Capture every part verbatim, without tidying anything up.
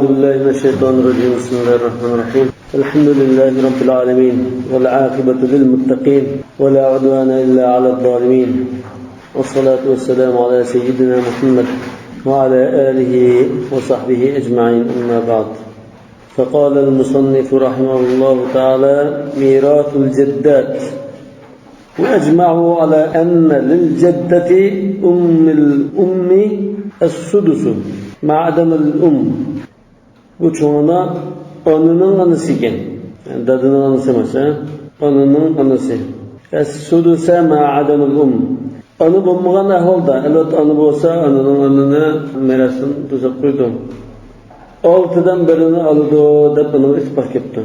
أعوذ بالله من الشيطان الرجيم. بسم الله الرحمن الرحيم. الحمد لله رب العالمين، والعاقبة للمتقين، ولا عدوان إلا على الظالمين، والصلاة والسلام على سيدنا محمد وعلى آله وصحبه أجمعين، أما بعد. فقال المصنف رحمه الله تعالى: ميراث الجدات. وأجمعوا على أن للجدة أم الأم السدس مع عدم الأم. بۇ چوڭ ئانا ئانىنىڭ ئانىسى ئىكەن. يەنى دادىنىڭ ئانىسى ئەمەس، ھە؟ ئانىنىڭ ئانىسى. السدس مع عدم الأم. ئانا بولمىغان ئەھۋالدا، ئەلۋەتتە ئانا بولسا، ئانىنىڭ ئانىنى مىراستىن بوشاپ قويىدۇ. ئالتىدىن بىرىنى ئالىدۇ دەپ بۇنىڭغا ئېتىبار كەپتۇ.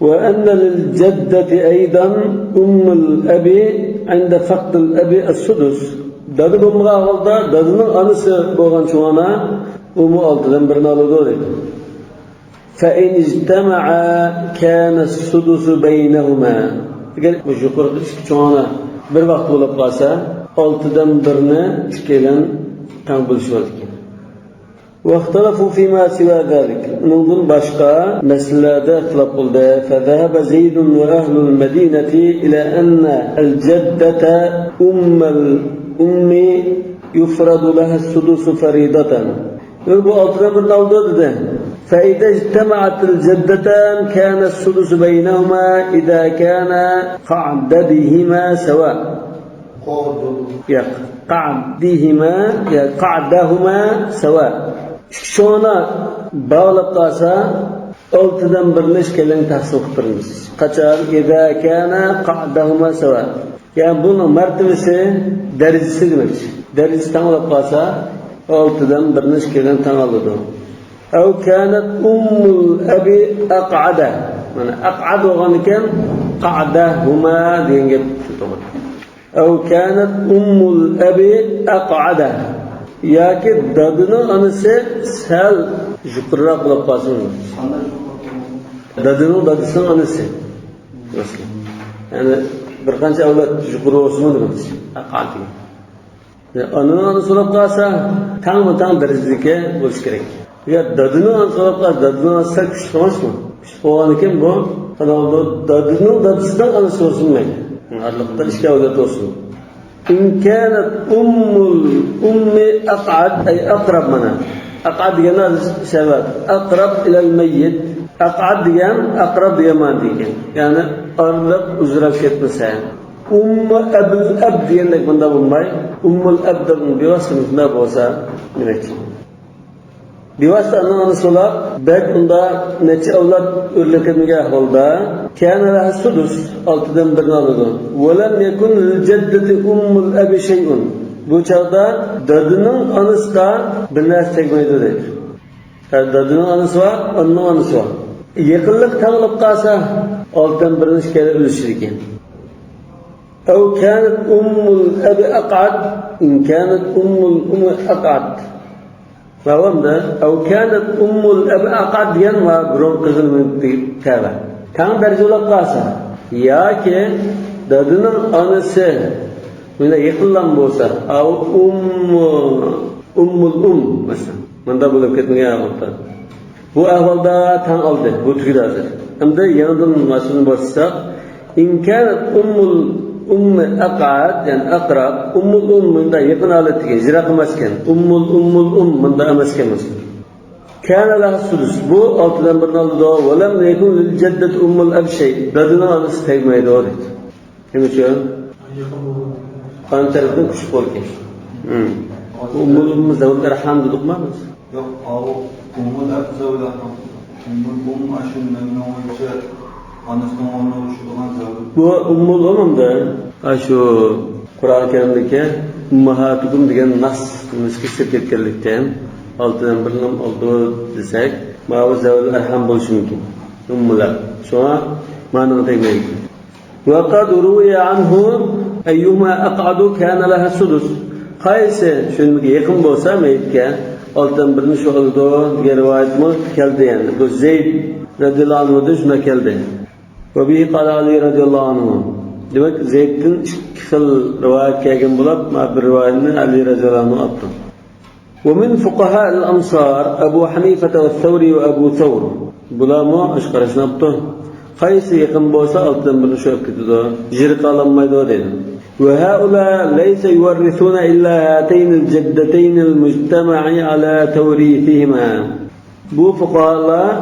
وأن للجدة أيضا أم الأب عند فقد الأب السدس. دادا بولمىغان ھالدا دادىنىڭ ئانىسى بولغان چوڭ ئانا، ئۇمۇ ئالتىدىن بىرنى ئالىدۇ دەيدۇ. فإن اجتمعا كان السدس بينهما. ئەگەر بۇ يۇقىرىقى ئىككى چوڭ ئانا بىر ۋاقىت بولۇپ قالسا، ئالتىدىن بىرنى ئىككىيلەن تەڭ بۆلۈشۈۋالىدىكەن. واختلفوا فيما سوى ذلك. ئۇنىڭدىن باشقا مەسىلىلەردە ئىختىلاپ قىلدى. فذهب زيد وأهل المدينة إلى أن الجدة أم الأم يفرض لها السدس فريضة. بۇ ئالتىدىن بىرنى ئالىدۇ دېدى. فإذا اجتمعت الجدتان كان السدس بينهما إذا كان قعددهما سواء. ياق. قعددهما، يا قعددهما سواء. ئىككى چوڭ ئانا باغلاپ قالسا، ئالتىدىن بىرنى ئىككىيلەنگە تەقسىم قىلىپ بېرىمىز. قاچان؟ إذا كان قعددهما سواء. يەنى بۇنىڭ مەرتىۋىسى، دەرىجىسى دېمەكچى. دەرىجىسى تەڭ بولۇپ قالسا، ئالتىدىن بىرنى ئىككىيلەن تەڭ ئالىدۇ. أو كانت أم الأب أقعد. مانا، أقعد بولغاندىكىن، قعددهما دېگەن گەپ شۇ توغرا. أو كانت أم الأب أقعد. ياكى دادىنىڭ ئانىسى سەل يۇقىرىراق بولۇپ قالسۇن. دادىنىڭ دادىسىنىڭ ئانىسى. مەسىلەن. يەنى بىر قانچە ئەۋلاد يۇقىرى بولسىمۇ دېمەكچى. ئاقا دېگەن. يەنى ئانىنىڭ ئانىسى بولۇپ قالسا، تەڭمۇ تەڭ دەرىجىدىكى بولۇشى كېرەك. يا دادىنىڭ ئانىسى بولۇپ قالسا، دادىنىڭ ئانىسى سەل كۈچلۈك ئەمەسمۇ؟ كۈچلۈك بولغاندىكىن بۇ قانداق بولىدۇ؟ دادىنىڭ دادىسىنىڭ ئانىسى بولسىمۇ مەيلى. ئارىلىقتا ئىككى ئەۋلاد بولسۇن. إن كانت أم الأم أقعد، أي أقرب مانا. أقعد دېگەن شەۋەت. أقرب إلى الميت. أقعد دېگەن، أقرب دېگەن مانا دېگەن. يەنى ئارىلىق ئۇزىراپ كەتمىسە. ئۇممۇ ئەبىل ئەب دېگەندەك بۇنداق بولماي، ئۇممۇل ئەب دەپ بىۋاسىتە مۇشۇنداق بولسا دېمەكچى. بىۋاسىتە ئانىنىڭ ئانىسى بولاپ، بەك ئۇندا نەچچە ئەۋلاد ئۆرلەپ كەتمىگەن ئەھۋالدا، كان لها السدس، ئالتىدىن بىرنى ئالىدۇ. ولم يكن للجدة أم الأب شيء. بۇ چاغدا دادىنىڭ ئانىسىغا بىر نەرسە تەگمەيدۇ دەيدۇ. ھە، دادىنىڭ ئانىسى بار، ئانىنىڭ ئانىسى بار. يېقىنلىق تەڭ بولۇپ قالسا، ئالتىدىن بىرنى ئىككىيلەن ئۈلۈشىدىكەن. أو كانت أم الأب أقعد، إن كانت أم الأم أقعد. داۋامدا، أو كانت أم الأب أقعد دېگەن ۋە بۇرۇنقى قىزىنىڭ تەۋە. تەڭ دەرىجە بولۇپ قالسا، ياكى دادىنىڭ ئانىسى مۇنداق يېقىنلام بولسا، ئاۋۇ ئۇممۇ، ئۇممۇل ئۇم، مەسىلەن، مۇنداق بولۇپ كەتمىگەن ھالدا. بۇ ئەھۋالدا تەڭ ئالدى، بۇ تۈگىدى ھازىر. ئەمدى يېڭىدىن مەسىلىنى باشلىساق، إن كانت أم الأم أقعد، يەنى أقرب، أم الأم مۇنداق يېقىن ھالەتتىكى، يىراق ئەمەسكەن. أم الأم، أم الأم مۇنداق ئەمەسكەن مەسىلەن. كان لها السدس، بۇ ئالتىدىن بىرنى ئالىدۇ. ولم يكن للجدة أم الأب شيء، دادىنىڭ ئانىسى تەگمەيدۇ دەيدۇ. نېمە ئۈچۈن؟ ئانا تەرەپتىن كۈچلۈك بولىدىكەن. ھىم. ئۇممۇل ئۇم زەۋۇل ئەرھام دېدۇقما بىز؟ ياق، ئاۋۇ ئۇممۇل ئەب زەۋۇل ئەرھام. ئۇممۇل ئۇم ئاشۇ مەمنۇن بويىچە ئانىسىنىڭ ئورنىغا چۈشىدىغان زەۋۇل. بۇ ئۇممۇل ئۇم ئەمدى ئاشۇ قۇرئان كەرىمدىكى ئۇممۇھاتۇكۇم دېگەن ناس نېمىسىگە كىرىپ كەتكەنلىكتىن، ئالتىدىن بىرنى ئالىدۇ دېسەك، ماۋۇ زەۋۇل ئەرھام بولۇشى مۇمكىن. ئۇممۇل ئەب. شۇڭا مانىڭغا تەگمەيدىكەن. وقد روي عنه أيهما أقعد كان لها السدس. قايسى شۇنىڭغا يېقىن بولسا مەيتكە، ئالتىدىن بىرنى شۇ ئالىدۇ دېگەن رىۋايەتمۇ كەلدى، يەنى بۇ زەيد رەزىياللاھۇ ئەنھۇدىن شۇنداق كەلدى. وبه قال علي رضي الله عنه. دېمەك، زەيدتىن ئىككى خىل رىۋايەت كەلگەن بولۇپ، مانا بىر رىۋايەتنى ئەلى رەزىياللاھۇ ئەنھۇ ئاپتۇ. ومن فقهاء الأمصار أبو حنيفة والثوري وأبو ثور. بۇلارمۇ ئاشۇ قاراشنى ئاپتۇ. قايسى يېقىن بولسا، ئالتىدىن بىرىنى شۇ ئېلىپ كېتىدۇ. يىراق ئالالمايدۇ دەيدۇ. وهؤلاء ليس يورثون إلا هاتين الجدتين المجتمع على توريثهما. بۇ فۇقاھالار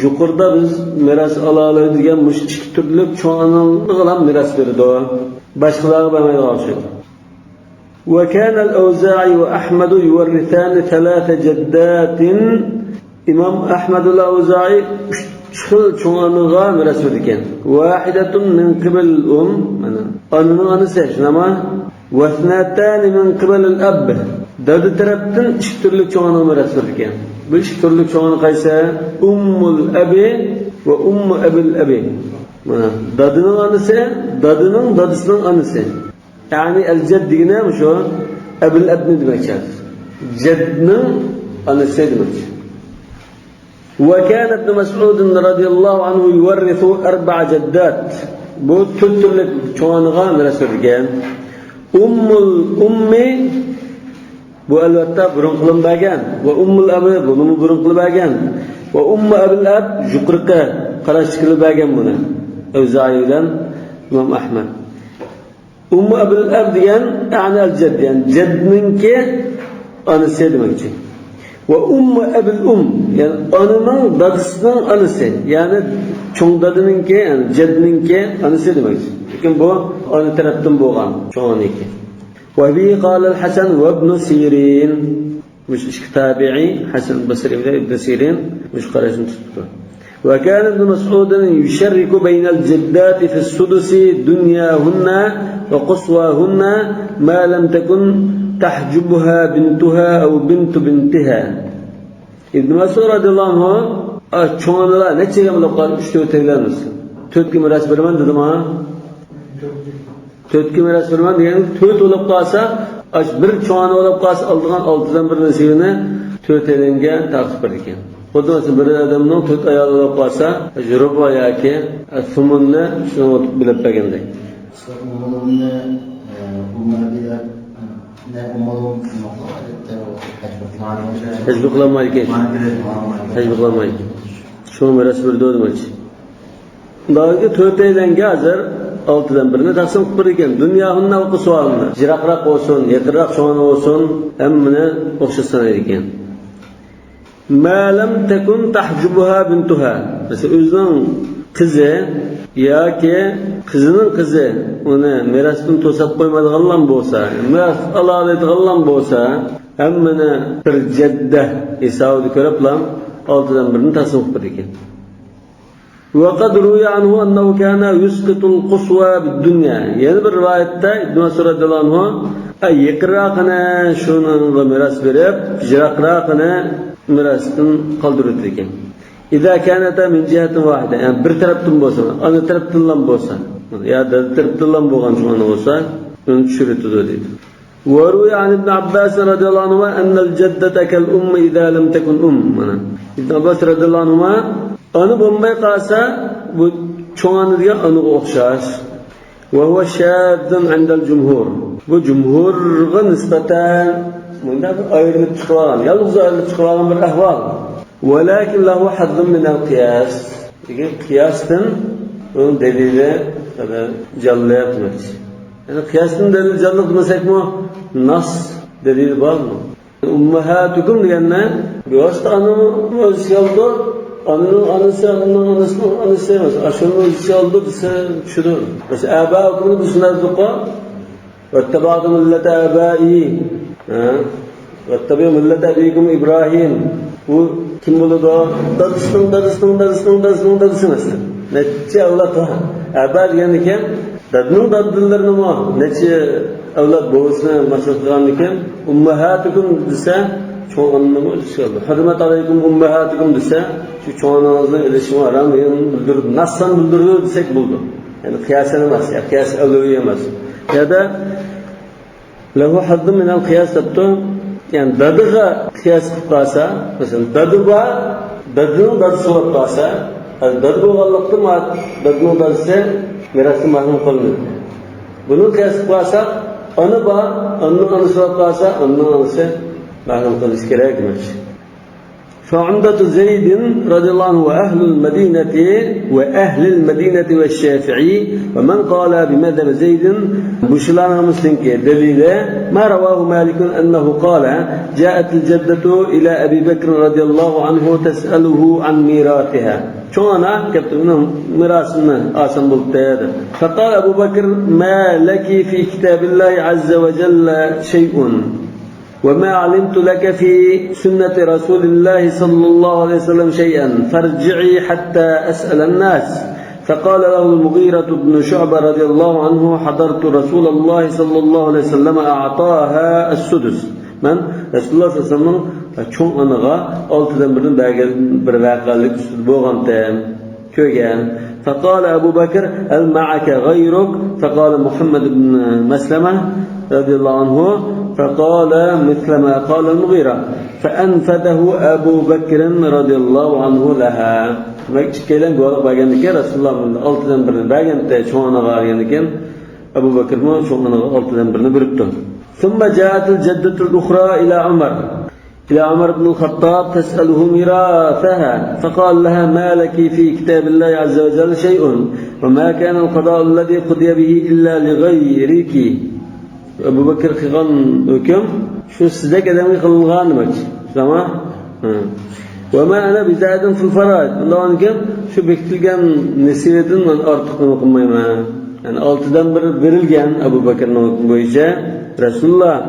يۇقىرىدا بىز مىراس ئالالايدۇ دېگەن مۇشۇ ئىككى تۈرلۈك چوڭ ئانىلارغىلا مىراس بېرىدۇ. باشقىلارغا بەرمەيدىغان ئوخشايدۇ. وكان الأوزاعي وأحمد يورثان ثلاث جدات. ئىمام ئەھمەدۇل ئەۋزائى ئۈچ خىل چوڭ ئانىغا مىراس بېرىدىكەن. واحدة من قبل الأم، مانا، ئانىنىڭ ئانىسى، شۇنداقمۇ؟ واثنتان من قبل الأب. دادا تەرەپتىن ئىككى تۈرلۈك چوڭ ئانىغا مىراس بېرىدىكەن. بۇ ئىككى تۈرلۈك چوڭ ئانا قايسى؟ أم الأب وأم أبي الأب. مانا، دادىنىڭ ئانىسى، دادىنىڭ دادىسىنىڭ ئانىسى. يەنى ئەلجەد دېگىنى مۇشۇ ئەبىل ئەبنى دېمەكچى. جەدنىڭ ئانىسى دېمەكچى. وكان ابن مسعود رضي الله عنه يورث أربع جدات. بۇ تۆت تۈرلۈك چوڭ ئانىغا مىراس بېرىدىكەن. أم الأم، بۇ ئەلۋەتتە بۇرۇنقىلىمۇ بەرگەن. وأم الأب، بۇنىمۇ بۇرۇنقىلى بەرگەن. وأم أبي الأب، يۇقىرىقى قاراشتىكىلەر بەرگەن بۇنى. ئەۋزائىي بىلەن ئىمام ئەھمەد. ئۇممۇ ئەبىل ئەب دېگەن، يەنى ئەلجەد دېگەن، جەدنىڭكى ئانىسى دېمەكچى. ۋە ئۇممۇ ئەبىل ئۇم، يەنى ئانىنىڭ دادىسىنىڭ ئانىسى، يەنى چوڭ دادىنىڭكى، يەنى جەدنىڭكى ئانىسى دېمەكچى. لېكىن بۇ ئانا تەرەپتىن بولغان چوڭ ئانىكى. ۋە بىھى قالەل ھەسەن ۋەبنۇ سىرىن. مۇشۇ ئىككى تابىئىي، ھەسەن بەسرى بىلەن ئىبن سىرىن مۇشۇ قاراشنى تۇتۇپتۇ. وكان ابن مسعود يشرك بين الجدات في السدس دنياهن وقصواهن ما لم تكن تحجبها بنتها أو بنت بنتها. ئىبن مەسئۇد رەزىياللاھۇ ئەنھۇ، ئا، چوڭ ئانىلار نەچچە بولۇپ قالدى؟ ئۈچ تۆتەيلەن. تۆتكە مىراس بېرىمەن دېدىما؟ تۆتكە مىراس بېرىمەن دېگەن، تۆت بولۇپ قالسا، ئاش بىر چوڭ ئانا بولۇپ قالسا، ئالىدىغان ئالتىدىن بىر نېسىبىنى تۆتەيلەنگە تارقىتىپ بېرىدىكەن. خۇددى مەسىلەن، بىر ئادەمنىڭ تۆت ئايالى بولۇپ قالسا، رۇبۇ ياكى سۇمۇننى شۇنىڭغا بۆلۈپ بەرگەندەك. ئۇمۇلۇمنى، ئە، ئۇمۇلۇم، نە، ئۇمۇلۇم، تەشۋىقلانمايدىكەن. تەشۋىقلانمايدىكەن. شۇڭا مىراس بېرىدۇ دېمەكچى. داۋىدى تۆتەيلەنگە ھازىر ئالتىدىن بىرنى تەقسىم قىلىپ بېرىدىكەن. دۇنياھۇننا ۋە قۇسۋاھۇننا. يىراقراق بولسۇن، يېقىنراق چوڭ ئانا بولسۇن، ھەممىنى ئوخشاش سانايدىكەن. ما لم تكن تحجبها بنتها. مەسىلەن، ئۆزىنىڭ قىزى ياكى قىزىنىڭ قىزى ئۇنى مىراستىن توساپ قويمايدىغانلام بولسا، مىراس ئالالايدىغانلام بولسا، ھەممىنى بىر جەددە ھېسابىدا كۆرۈپلا ئالتىدىن بىرنى تەقسىم قىلىپ بېرىدىكەن. وقد روي عنه أنه كان يسقط القصوى بالدنيا. يەنە بىر رىۋايەتتە ئىبن مەسئۇد رەزىياللاھۇ ئەنھۇ، ئە، يېقىنراقىنى شۇنىڭغا مىراس بېرىپ، يىراقراقىنى مىراستىن قالدۇرۇۋېتىدىكەن. إذا كانتا من جهة واحدة، يەنى بىر تەرەپتىن بولسا، ئانا تەرەپتىنلا بولسا، يا دادا تەرەپتىنلا بولغان چوڭ ئانا بولسا، ئۇنى چۈشۈرۈۋېتىدۇ دەيدۇ. وروي عن ابن عباس رضي الله عنهما أن الجدة كالأم إذا لم تكن أم. مانا، ئىبن ئابباس رەزىياللاھۇ ئەنھۇما، ئانا بولماي قالسا، بۇ چوڭ ئانا دېگەن ئانىغا ئوخشاش. وهو شاذ عند الجمهور. بۇ جۇمھۇرغا نىسبەتەن مۇنداق بىر ئايرىلىپ چىقىۋالغان، يالغۇز ئايرىلىپ چىقىۋالغان بىر ئەھۋال. ولكن له حظ من القياس. لېكىن قىياستىن ئۇنىڭ دەلىلى جانلىق دېمەكچى. يەنى قىياستىن دەلىل جانلىق دېمىسەكمۇ، ناس دەلىلى بارمۇ؟ ئۇمماھاتۇكۇم دېگەندە، بىۋاسىتە ئانىنىڭ ئۆز ئىچىگە ئالىدۇ. ئانىنىڭ ئانىسى، ئانىنىڭ ئانىسىنىڭ ئانىسى ئەمەس. ئاشۇنىڭ ئۆز ئىچىگە ئالىدۇ دېسە چۈشىدۇ. مەسىلەن، ئابائۇكۇمنى بىز شۇنداق دېدۇققۇ. واتبعت ملة آبائي. ھە؟ واتبعوا ملة أبيكم إبراهيم. بۇ كىم بولىدۇ؟ دادىسىنىڭ، دادىسىنىڭ، دادىسىنىڭ، دادىسىنىڭ دادىسى مەسىلەن. نەچچە ئەۋلاد بار. ئابا دېگەندىكىن، دادىنىڭ دادىلىرىنىمۇ نەچچە ئەۋلاد بوۋىسىنى مەسئۇل قىلغاندىكىن، ئۇمماھاتۇكۇم دېسە، چوڭ ئانىنىمۇ ئۆز ئىچىگە ئالىدۇ. حرمت عليكم أمهاتكم دېسە، شۇ چوڭ ئانىڭىزنى ئېلىشىمۇ ھارام دېگەن بىلدۈرۈپ، ناسسان بىلدۈرىدۇ دېسەك بولىدۇ. يەنى قىياسەن ئەمەس، يا قىياس ئەۋلىۋى ئەمەس. يا-دە له حظ من القياس دەپتۇ. يەنى دادىغا قىياس قىلىپ قالسا، مەسىلەن، دادا بار، دادىنىڭ دادىسى بولۇپ قالسا، ھازىر دادا بولغانلىقتىن، دادىنىڭ دادىسى مىراستىن مەھرۇم قالمىدى. بۇنى قىياس قىلىپ قالساق، ئانا بار، ئانىنىڭ ئانىسى بولۇپ قالسا، ئانىنىڭ ئانىسى مەلۇم قىلىش كېرەك، دېمەكچى. فعمدة زيد رضي الله عنه وأهل المدينة، وأهل المدينة والشافعي ومن قال بمذهب زيد، مۇشۇلارنىڭ ھەممىسىنىڭكى دەلىلى، ما رواه مالك أنه قال: جاءت الجدة إلى أبي بكر رضي الله عنه تسأله عن ميراثها. چوڭ ئانا كەپتۇ، مېنىڭ مىراسىمنى ئالسام بولۇپتۇ، دەپ. فقال أبو بكر: ما لك في كتاب الله عز وجل شيء، وما علمت لك في سنة رسول الله صلى الله عليه وسلم شيئا، فارجعي حتى أسأل الناس. فقال له المغيرة بن شعبة رضي الله عنه: حضرت رسول الله صلى الله عليه وسلم أعطاها السدس. مەن رەسۇلۇللاھ سەللەللاھۇ ئەلەيھى ۋەسەللەمنىڭ چوڭ ئانىغا ئالتىدىن بىرنى بەرگەن بىر ۋەقەلىك ئۈستىدە بولغانتىم. كۆرگەن. فقال أبو بكر: هل معك غيرك؟ فقال محمد بن مسلمة رضي الله عنه: فقال مثل ما قال المغيرة، فأنفذه أبو بكر رضي الله عنه لها. دېمەك، ئىككىيلەن گۇۋاھلىق بەرگەندىكىن، رەسۇلۇللاھ ئالتىدىن بىرنى بەرگەنتى، چوڭ ئانىغا بەرگەندىكىن، ئەبۇ بەكرمۇ چوڭ ئانىغا ئالتىدىن بىرنى بېرىپتۇ. ثم جاءت الجدة الأخرى إلى عمر، إلى عمر بن الخطاب تسأله ميراثها، فقال لها: ما لك في كتاب الله عز وجل شيء، وما كان القضاء الذي قضي به إلا لغيرك. ئەبۇ بەكر قىلغان ھۆكۈم شۇ سىزدەك ئادەمگە قىلىنغان دېمەكچى. شۇنداقمۇ؟ ھە. وما أنا بزائد في الفرائض. ئۇنداقكەن شۇ بېكىتىلگەن نېسىۋىدىن مەن ئارتۇق نېمە قىلمايمەن. يەنى ئالتىدىن بىر بېرىلگەن ئەبۇ بەكرنىڭ ھۆكمى بويىچە، رەسۇلۇللاھ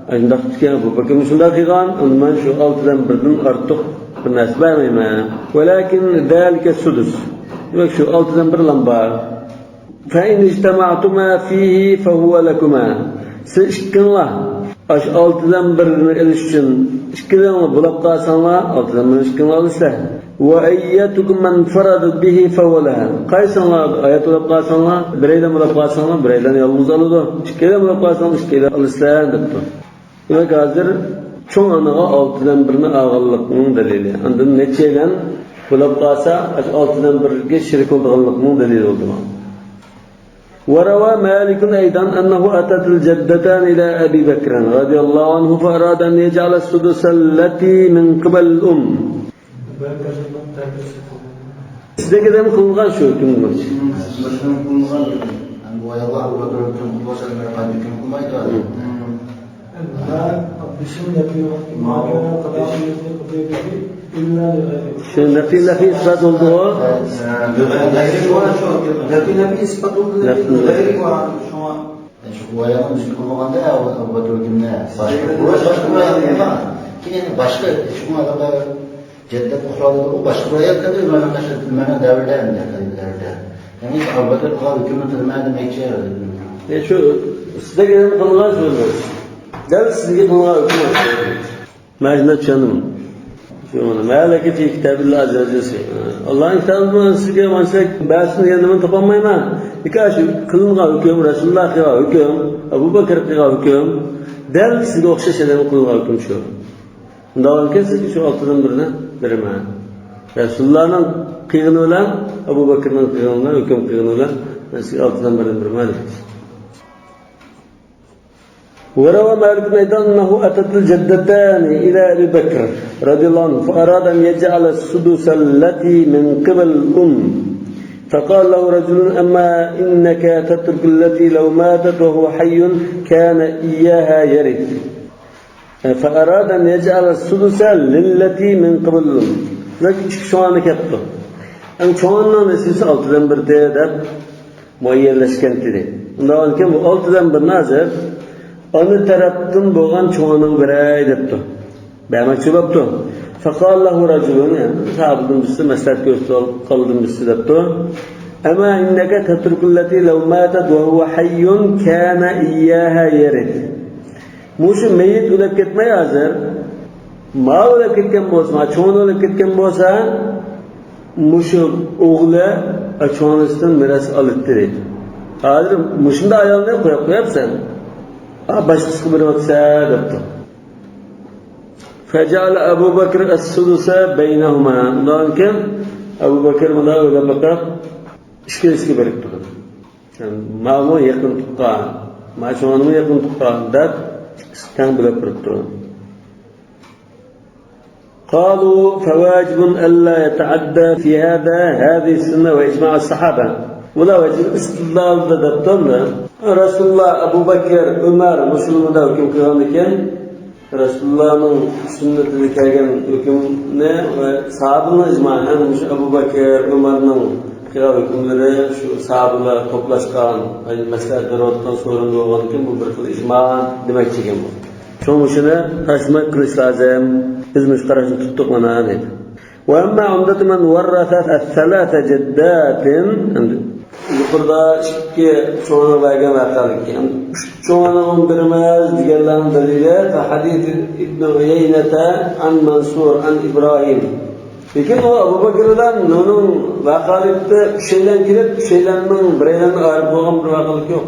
ئاشۇنداق ئىكەن، ئەبۇ بەكرمۇ شۇنداق قىلغان، ئەمدى مەن شۇ ئالتىدىن بىردىن ئارتۇق بىر نەرسە بەرمەيمەن. ولكن ذلك السدس. دېمەك، شۇ ئالتىدىن بىرلام بار. فإن اجتمعتما فيه فهو لكما. سىز ئىككىڭلار ئاشۇ ئالتىدىن بىرنى ئېلىش ئۈچۈن ئىككىلىڭلار بولاپ قالساڭلار، ئالتىدىن بىرنى ئىككىڭلار ئالىسىلەر. وأيتكما انفردت به فهو لها. قايسىڭلار ھايات بولاپ قالساڭلار، بىرەيلەن بولاپ قالساڭلار، بىرەيلەن يالغۇز ئالىدۇ. ئىككىيلەن بولاپ قالساڭلار، ئىككىيلەن ئالىسىلەر، دەپتۇ. دېمەك، ھازىر چوڭ ئانىغا ئالتىدىن بىرنى ئالغانلىقنىڭ دەلىلى. ئاندىن نەچچەيلەن بولاپ قالسا، ئاشۇ ئالتىدىن بىرگە شېرىك بولىدىغانلىقنىڭ دەلىلى بولىدۇ. وروى مالك أيضا أنه أتت الجدتان إلى أبي بكر رضي الله عنه فأراد أن يجعل السدس التي من قبل الأم. سىزدەك ئادەم قىلىنغان شۇ ھۆكۈم. بۇ ئاياللار ئۇلار بىر ھۆكۈم قىلىۋاتسا، قايتا ھۆكۈم قىلمايدۇ ھازىر. شۇ نەپى، نەپى ئىسپات بولدىغۇ. نەپى، نەپى ئىسپات بولدى. نەپى. شۇ ئايالنىڭ ئۆزى قىلمىغاندا، ئەبۇ بەكرىمنى باشقا، باشقا بىر ئايال قىلغان. كېيىن باشقا، شۇڭا جەددەت ئۇخرالىدا ئۇ باشقا بىر ئايال قىلدى، مانا قاشا، مانا دەۋردە، ئەمدى دەۋردە. يەنى ئەبۇ بەكرى قىلغان ھۆكۈمنى قىلىمەن دېمەكچى. ئە، شۇ سىزگە قىلغان سۆزلەر. دەل سىزگە قىلغان ھۆكۈم. مەن شۇنداق چۈشەندىم. شۇ مانا، ما لك في كتاب الله عز وجل شيء. ئاللاھنىڭ كىتابىدا سىزگە مانا شۇنداق بەرسۇن دېگەن نېمىنى تاپالمايمەن. لېكىن شۇ قىلىنغان ھۆكۈم، رەسۇلۇللاھ قىلغان ھۆكۈم، ئەبۇ بەكرى قىلغان ھۆكۈم، دەل سىزگە ئوخشاش ئادەمگە قىلىنغان ھۆكۈم شۇ. ئۇنداق بولغانكەن، سىزگە شۇ ئالتىدىن بىرنى بېرىمەن. رەسۇلۇللاھنىڭ قىلغىنى بىلەن ئەبۇ بەكرىنىڭ قىلغىنى بىلەن، ھۆكۈم قىلغىنى بىلەن مەن سىزگە ئالتىدىن بىرنى بېرىمەن، دېدى. وروى مالك أيضا أنه أتت الجدتان إلى أبي بكر رضي الله عنه فأراد أن يجعل السدس التي من قبل الأم، فقال له رجل: أما إنك تترك التي لو ماتت وهو حي كان إياها يرث، فأراد أن يجعل السدس للتي من قبل الأم. دېمەك، ئىككى چوڭ ئانا كەپتۇ. ئەڭ چوڭ ئانىنىڭ نېسىۋىسى ئالتىدىن بىردى، دەپ مۇئەييەنلەشكەنتى. ئۇنداق بولغانكەن، بۇ ئالتىدىن بىرنى ھازىر ئانا تەرەپتىن بولغان چوڭ ئانىغا بېرەي دەپتۇ. بەرمەكچى بوپتۇ. فقال له رجل، يەنى ساھابىدىن بىرسى مەسلىھەت كۆرسىتىپ، قالدىن بىرسى دەپتۇ: أما إنك تترك التي لو ماتت وهو حي كان إياها يرث. مۇشۇ مېيىت ئۆلۈپ كەتمەي ھازىر، ماۋۇ ئۆلۈپ كەتكەن بولسا، ماۋۇ چوڭ ئانا ئۆلۈپ كەتكەن بولسا، مۇشۇ ئوغلى چوڭ ئانىسىدىن مىراس ئالاتتى دەيدۇ. ھازىر مۇشۇنداق ئايالنى قويۇپ قويۇپسەن، باشقىسىغا بېرىۋەتسە دەپتۇ. فجعل أبو بكر السدس بينهما. ئۇنداق كېيىن ئەبۇ بەكرى مۇنداق ئويلاپ بېقىپ، ئىككىلىسىگە بېرىپ تۇردى. ماۋۇ يېقىن تۇغقان، ماۋۇ چوڭ ئانىمۇ يېقىن تۇغقان دەپ، ئىككىسى تەڭ بۆلۈپ بېرىپتۇ. قالوا فواجب ألا يتعدى في هذا هذه السنة وإجماع الصحابة. بۇلار ۋەجىب ئىستىدلالدا دەپتۇ. رەسۇلۇللا، ئەبۇ بەكىر، ئۆمەر مۇشۇنىڭدا ھۆكۈم قىلغاندىكىن، رەسۇلۇللانىڭ سۈننىتىدە كەلگەن ھۆكۈمنى ۋە ساھابىنىڭ ئىجمائى، يەنى مۇشۇ ئەبۇ بەكىر، ئۆمەرنىڭ قىلغان ھۆكۈملىرى شۇ ساھابىلار توپلاشقان، مەسلىھەت بېرىۋاتقان سورۇن بولغاندىكىن، بۇ بىر خىل ئىجما دېمەكچى ئىكەن بۇ. شۇڭا مۇشۇنى تەرجىمە قىلىش لازىم. بىز مۇشۇ قاراشنى تۇتتۇق مانا دەيدۇ. وأما عمدة من ورث ثلاث جدات، ئەمدى يۇقىرىدا ئىككى چوڭىنىڭ بەرگەن ۋەقەلىكى، ئەمدى ئۈچ چوڭىنىڭ بىرىمىز دېگەنلەرنىڭ دەلىلى فحديث ابن عيينة عن منصور عن إبراهيم. لېكىن ئۇ ئەبۇ بەكرىدىن نۇنىڭ ۋەقەلىكتە ئۈچەيلەن كېلىپ، ئۈچەيلەننىڭ بىرەيلەننى ئايرىپ قويغان بىر ۋەقەلىك يوق.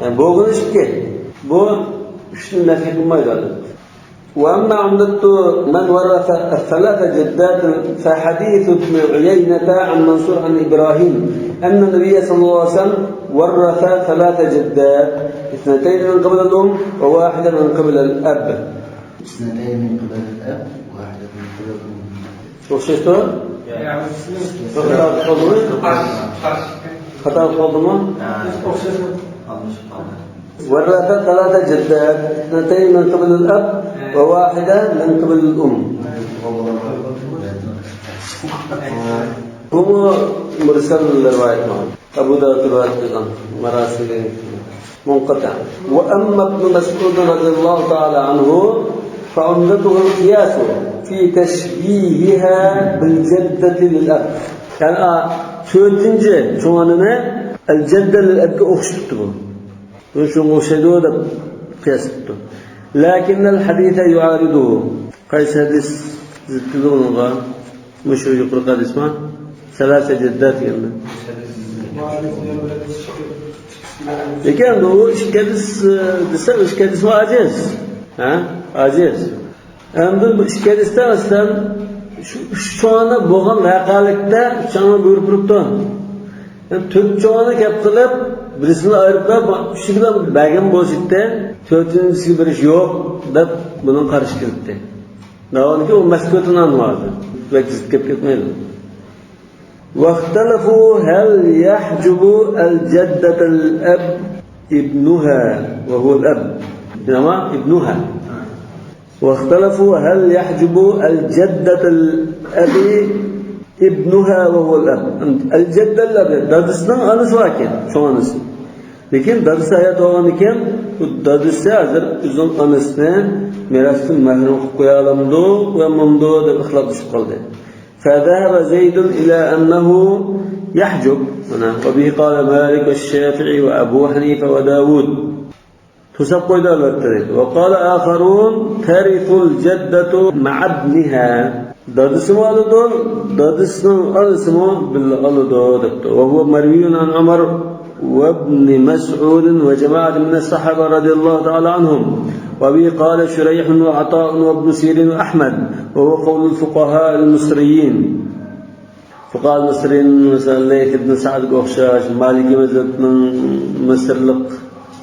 يەنى بولغىنى ئىككى. بۇ ئۈچنى نەپى قىلمايدۇ ئادەتتە. وأما عمدة من ورث الثلاث جدات فحديث ابن عيينة عن منصور عن إبراهيم أن النبي صلى الله عليه وسلم ورث ثلاث جدات، اثنتين من قبل الأم وواحدة من قبل الأب. اثنتين من قبل الأب، واحدة من قبل الأم. ئوخشاشتۇ؟ خاتا قالدىمۇ؟ خاتا قالدىمۇ؟ ورث ثلاث جدات، اثنتين من قبل الأب وواحدة من قبل الأم. بۇمۇ مۇرسەل رىۋايەت بولغان. ئەبۇ داۋۇد رىۋايەت قىلغان مۇرسەل مۇنقەتىئ. وأما ابن مسعود رضي الله تعالى عنه فعمدته القياس في تشبيهها بالجدة للأب. يەنى، ئا، تۆتىنچى چوڭ ئانىنى ئەل جەددە لىل ئەبكە ئوخشىتىپتۇ بۇ. بۇ شۇنىڭغا ئوخشايدۇ دەپ قىياس قىپتۇ. لكن الحديث يعارضه. قايسى ھەدىس زىت كېلىدۇ بۇنىڭغا؟ مۇشۇ يۇقىرىقى ھەدىسمۇ؟ سەلاسە جەددات دېگەندە. لېكىن ئۇ ئىككى ھەدىس، ئە، دېسە، ئىككى ھەدىسمۇ ئاجىز. ھە؟ ئاجىز. ئەمدى بۇ ئىككى ھەدىستە مەسىلەن، شۇ ئۈچ چوڭ ئانا بولغان ۋەقەلىكتە ئۈچ ئانا بۇيرۇپ تۇرۇپتۇ. يەنى تۆت چوڭ ئانا گەپ قىلىپ، بىرسىنى ئايرىپ قويۇپ، ئۈچىگە بەرگەن بولسىدى، تۆتىنچىسىگە بېرىش يوق دەپ بۇنىڭ قارشى كېلىپتۇ. ناۋانكى ئۇ مەسكۇتۇن ئەنھۇ ھازىر. بەك زىت گەپ كەتمەيدۇ. واختلفوا هل يحجب الجدة الأب ابنها وهو الأب. نېمە؟ ابنها. واختلفوا هل يحجب الجدة الأب ابنها وهو الأب. ئەل جەددە لىل ئەب، دادىسىنىڭ ئانىسى باركەن، چوڭ ئانىسى. لېكىن دادىسى ھايات بولغاندىكىن، بۇ دادىسى ھازىر ئۆزىنىڭ ئانىسىنى مىراستىن مەھرۇم قىلىپ قويالامدۇ، قويالمامدۇ دەپ ئىختىلاپلىشىپ قالدى. فذهب زيد إلى أنه يحجب. مانا، وبه قال مالك والشافعي وأبو حنيفة وداود. توساپ قويدى، ئەلۋەتتە، دەيدۇ. وقال آخرون ترث الجدة مع ابنها. دادىسىمۇ ئالىدۇ، دادىسىنىڭ ئانىسىمۇ بىللە ئالىدۇ، دەپتۇ. وهو مروي عن عمر وابن مسعود وجماعة من الصحابة رضي الله تعالى عنهم. وبه قال شريح وعطاء وابن سيرين وأحمد، وهو قول الفقهاء المصريين. فۇقاھا مىسرىينىڭ، مەسىلەن، لەيس ئىبن سەئدكە ئوخشاش، مالىكىي مەزھەپنىڭ مىسىرلىق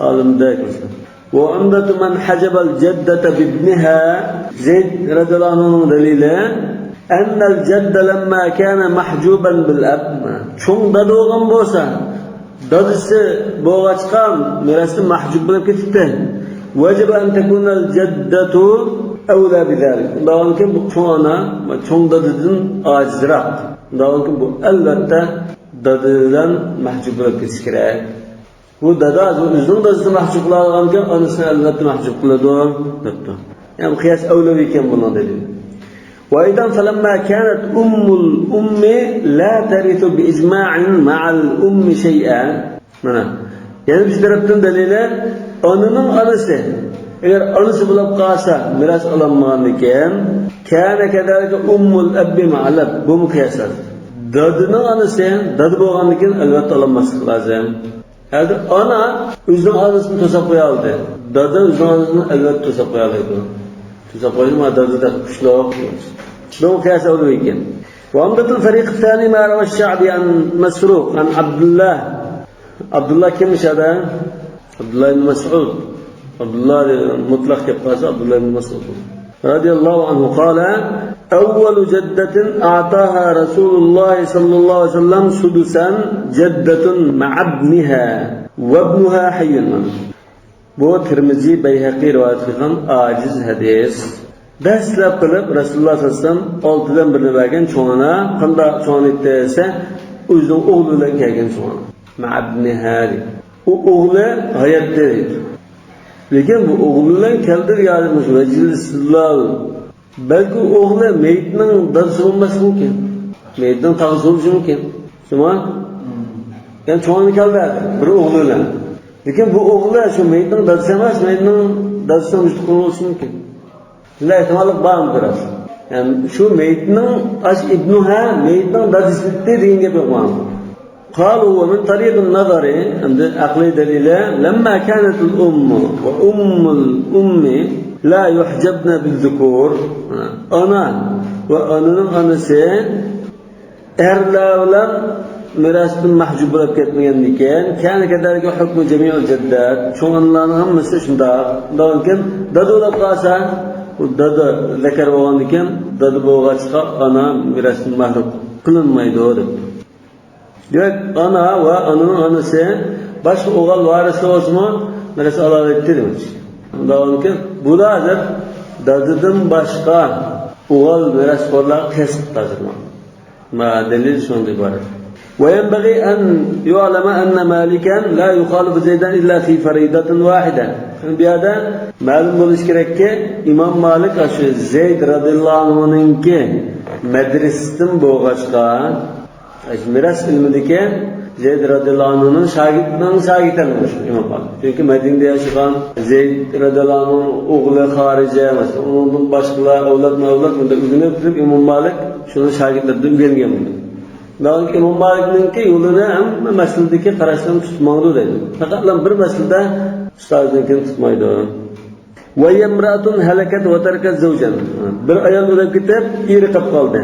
ئالىمىدەك، مەسىلەن. وعمدة من حجب الجدة بابنها، زەيد رەزىياللاھۇ ئەنھۇنىڭ دەلىلى، أن الجد لما كان محجوبا بالأب، چوڭ دادا بولغان بولسا، دادىسى بولغاچقا مىراستىن مەھجۇب بولۇپ كېتىپتۇ. وجب أن تكون الجدة أولى بذلك. ئۇنداقكەن بۇ چوڭ ئانا، چوڭ دادىدىن ئاجىزراق. ئۇنداقكەن بۇ ئەلۋەتتە دادىدىن مەھجۇب بولۇپ كېتىش كېرەك. بۇ دادا ئۆزىنىڭ دادىسىنى مەھجۇب قىلالىغانىكەن، ئانىسىنى ئەلۋەتتە مەھجۇب قىلىدۇ، دەپتۇ. يەنى قىياس ئەۋلەۋىكەن بۇنىڭ دەلىلى. وأيضا فلما كانت أم الأم لا ترث بإجماع مع الأم شيئا. مانا، يەنە بىر تەرەپتىن دەلىلى، ئانىنىڭ ئانىسى، ئەگەر ئانىسى بولۇپ قالسا، مىراس ئالالمىغاندىكىن، كان كذلك أم الأب مع الأب. بۇمۇ قىياس. دادىنىڭ ئانىسى، دادا بولغاندىكىن، ئەلۋەتتە ئالالماسلىق لازىم. ھازىر ئانا ئۆزىنىڭ ئانىسىنى توساپ قويالىدى. دادا ئۆزىنىڭ ئانىسىنى ئەلۋەتتە توساپ قويالايدۇ. توساپ قويدى، مانا دادىدەك كۈچلۈك. بۇ قىياس ئەۋلىۋىكەن. وعمدة الفريق الثاني ما روى الشعبي عن مسروق عن عبد الله. ئابدۇللا كىم شۇ يەردە؟ ئابدۇللا ئىبن مەسئۇد. ئابدۇللا مۇتلەق گەپ قىلسا، ئابدۇللا ئىبن مەسئۇد. رضي الله عنه قال: أول جدة أعطاها رسول الله صلى الله عليه وسلم سدسا جدة مع ابنها وابنها حي. بۇ تىرمىزى، بەيھەقى رىۋايەت قىلغان ئاجىز ھەدىس. دەسلەپ قىلىپ رەسۇلۇللاھ سەللەللاھۇ ئەلەيھى ۋەسەللەم ئالتىدىن بىرنى بەرگەن چوڭىنا. قانداق چوڭىنا ئىدى دېسە، ئۆزىنىڭ ئوغلى بىلەن كەلگەن چوڭىنا. مع ابنها دەيدۇ. ئۇ ئوغلى ھاياتتا دەيدۇ. لېكىن بۇ ئوغلى بىلەن كەلدى دېگەن ۋەجھىل ئىستىدلال. بەلكى ئوغلى مېيىتنىڭ دادىسى بولماسلىقى مۇمكىن. مېيىتنىڭ تاغىسى بولۇشى مۇمكىن. شۇڭا، يەنى چوڭىنا كەلدى بىر ئوغلى بىلەن. لېكىن بۇ ئوغلى شۇ مېيىتنىڭ دادىسى ئەمەس، مېيىتنىڭ دادىسىنىڭ مۇشتۇقى بولۇشى مۇمكىن. شۇنداق ئېھتىماللىق بارمۇ بىراز؟ يەنى شۇ مېيىتنىڭ، ئاش ئىبنۇھا، مېيىتنىڭ دادىسى دېگەن گەپ يوق مانا. قالوا ومن طريق النظر، ئەمدى ئەقلىي دەلىلى، لما كانت الأم وأم الأم لا يحجبن بالذكور. ئانا ۋە ئانىنىڭ ئانىسى ئەرلەر بىلەن مىراستىن مەھجۇب بولۇپ كەتمىگەندىكىن، كان كذلك حكم جميع الجدات، چوڭ ئانىلارنىڭ ھەممىسى شۇنداق. ئۇنداقكەن دادا بولۇپ قالسا، ئۇ دادا زەكەر بولغاندىكىن، دادا بولغاچقا ئانا مىراستىن مەھرۇم قىلىنمايدۇ دەپتۇ. دېمەك، ئانا ۋە ئانىنىڭ ئانىسى باشقا ئوغۇل ۋارىسلار بولسىمۇ، مىراس ئالالايتتى دېمەكچى. ئۇنداقكەن بۇ ھازىر دادىدىن باشقا ئوغۇل مىراسخورلارغا قەست قىلىپ ھازىر. ما دەلىل شۇنىڭدىن ئىبارەت. وينبغي أن يعلم أن مالكا لا يخالف زيدا إلا في فريضة واحدة. بۇ يەردە مەلۇم بولۇشى كېرەككى، ئىمام مالىك شۇ زەيد رەزىياللاھۇ ئەنھۇنىڭكى مەدرىسىدىن بولغاچقا، مىراس ئىلمىدىكى زەيد رەزىياللاھۇ ئەنھۇنىڭ شاگىرتىنىڭ شاگىرتى ئەمەس ئىمام مالىك. چۈنكى مەدىنىدە ياشىغان زەيد رەزىياللاھۇ ئەنھۇنىڭ ئوغلى خارىجە، مەسىلەن، ئۇنىڭدىن باشقىلار، ئەۋلادمۇ ئەۋلاد، بۇنداق ئۆگىنىپ تۇرۇپ، ئىمام مالىك شۇنىڭ شاگىرتلىرىدىن ئۆگەنگەن بۇنى. دېمەك، ئىمام مالىكنىڭكى يولىنى ھەممە مەسىلىدىكى قاراشلىرىنى تۇتۇپ ماڭىدۇ دەيدۇ. پەقەتلا بىر مەسىلىدە ئۇستازىنىڭكىنى تۇتمايدۇ. وهي امرأة هلكت وتركت زوجا. بىر ئايال ئۆلۈپ كېتىپ، ئېرى قېلىپ قالدى.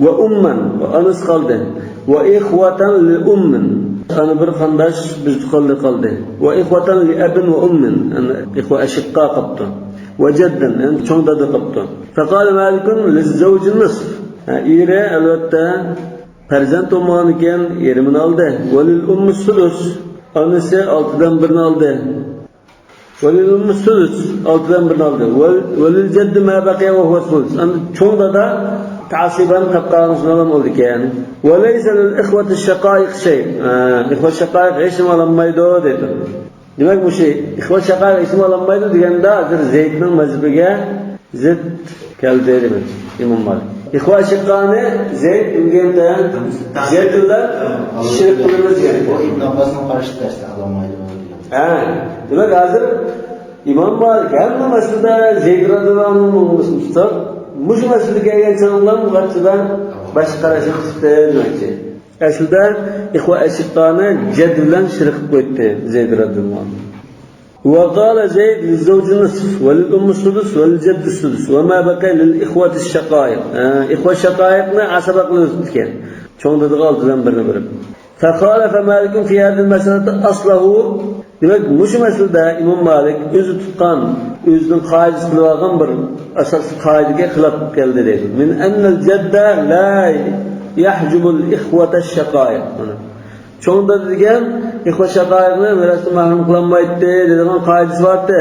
وأما، ئانىسى قالدى. وإخوة لأم، ئانا بىر قانداش بىز تۇغقانلىق قالدى. وإخوة لأب وأم، يەنى ئىخۋە ئەشىققا قاپتۇ. وجدا، يەنى چوڭ دادا قاپتۇ. فقال مالك للزوج النصف. ھە، ئېرى ئەلۋەتتە پەرزەنت بولمىغانىكەن، يېرىمىنى ئالدى. وللأم السدس، ئانىسى ئالتىدىن بىرنى ئالدى. وللأم السدس، ئالتىدىن بىرنى ئالدى. ول-، وللجد ما بقي وهو الثلث. ئەمدى چوڭ دادا تەسىبەن قاپقان شۇنىڭ بولىدىكەن. وليس للإخوة الشقائق شيء. ھە، ئىخۋە شەقائىق ھېچنېمە ئالالمايدۇ دەيدۇ. دېمەك، مۇشۇ ئىخۋە شەقائىق ھېچنېمە ئالالمايدۇ دېگەندە، ھازىر زەيدنىڭ مەزھىپىگە زىت كەلدى دېمەك، ئىمام مالىك. ئىخۋە ئەشىققانى زەيد دېگەندە، زەيد بىلەن شېرىك قىلىمىز دېگەن. بۇ ئىبن ئابباسنىڭ قارىشى تەستە ئالالمايدۇ دېگەن. ھە، دېمەك، ھازىر ئىمام مالىك ھەممە مەسىلىدە زەيد رەزىياللاھۇ ئەنھۇنىڭ مۇسۇلمىسى تۇتۇپ، مۇشۇ مەسىلىگە كەلگەن چاغدا بۇ قاچىدا باشقا قاراشنى تۇتتى دېمەكچى. ئەسلىدە ئىخۋە ئەشىققانى جەد بىلەن شېرىك قىلىپ قويدى زەيد رەزىياللاھۇ ئەنھۇ. وقال زيد للزوج النصف وللأم السدس وللجد السدس وما بقي للإخوة الشقائق. ھە، ئىخۋە شەقائىقنى ئاسابە قىلىۋېتىپتىكەن. چوڭ دادىغا ئالتىدىن بىرنى بېرىپ. فخالف مالك في هذه المسألة أصله. دېمەك، مۇشۇ مەسىلىدە ئىمام مالىك ئۆزى تۇتقان، ئۆزىنىڭ قائىدىسى قىلىۋالغان بىر ئاساسلىق قائىدىگە خىلاپ كەلدى دەيدۇ. من أن الجد لا يحجب الإخوة الشقائق. چوڭ دادا دېگەن ئىخۋە شەقائىقنى مىراستىن مەھرۇم قىلالمايتتى دەيدىغان قائىدىسى بارتتى.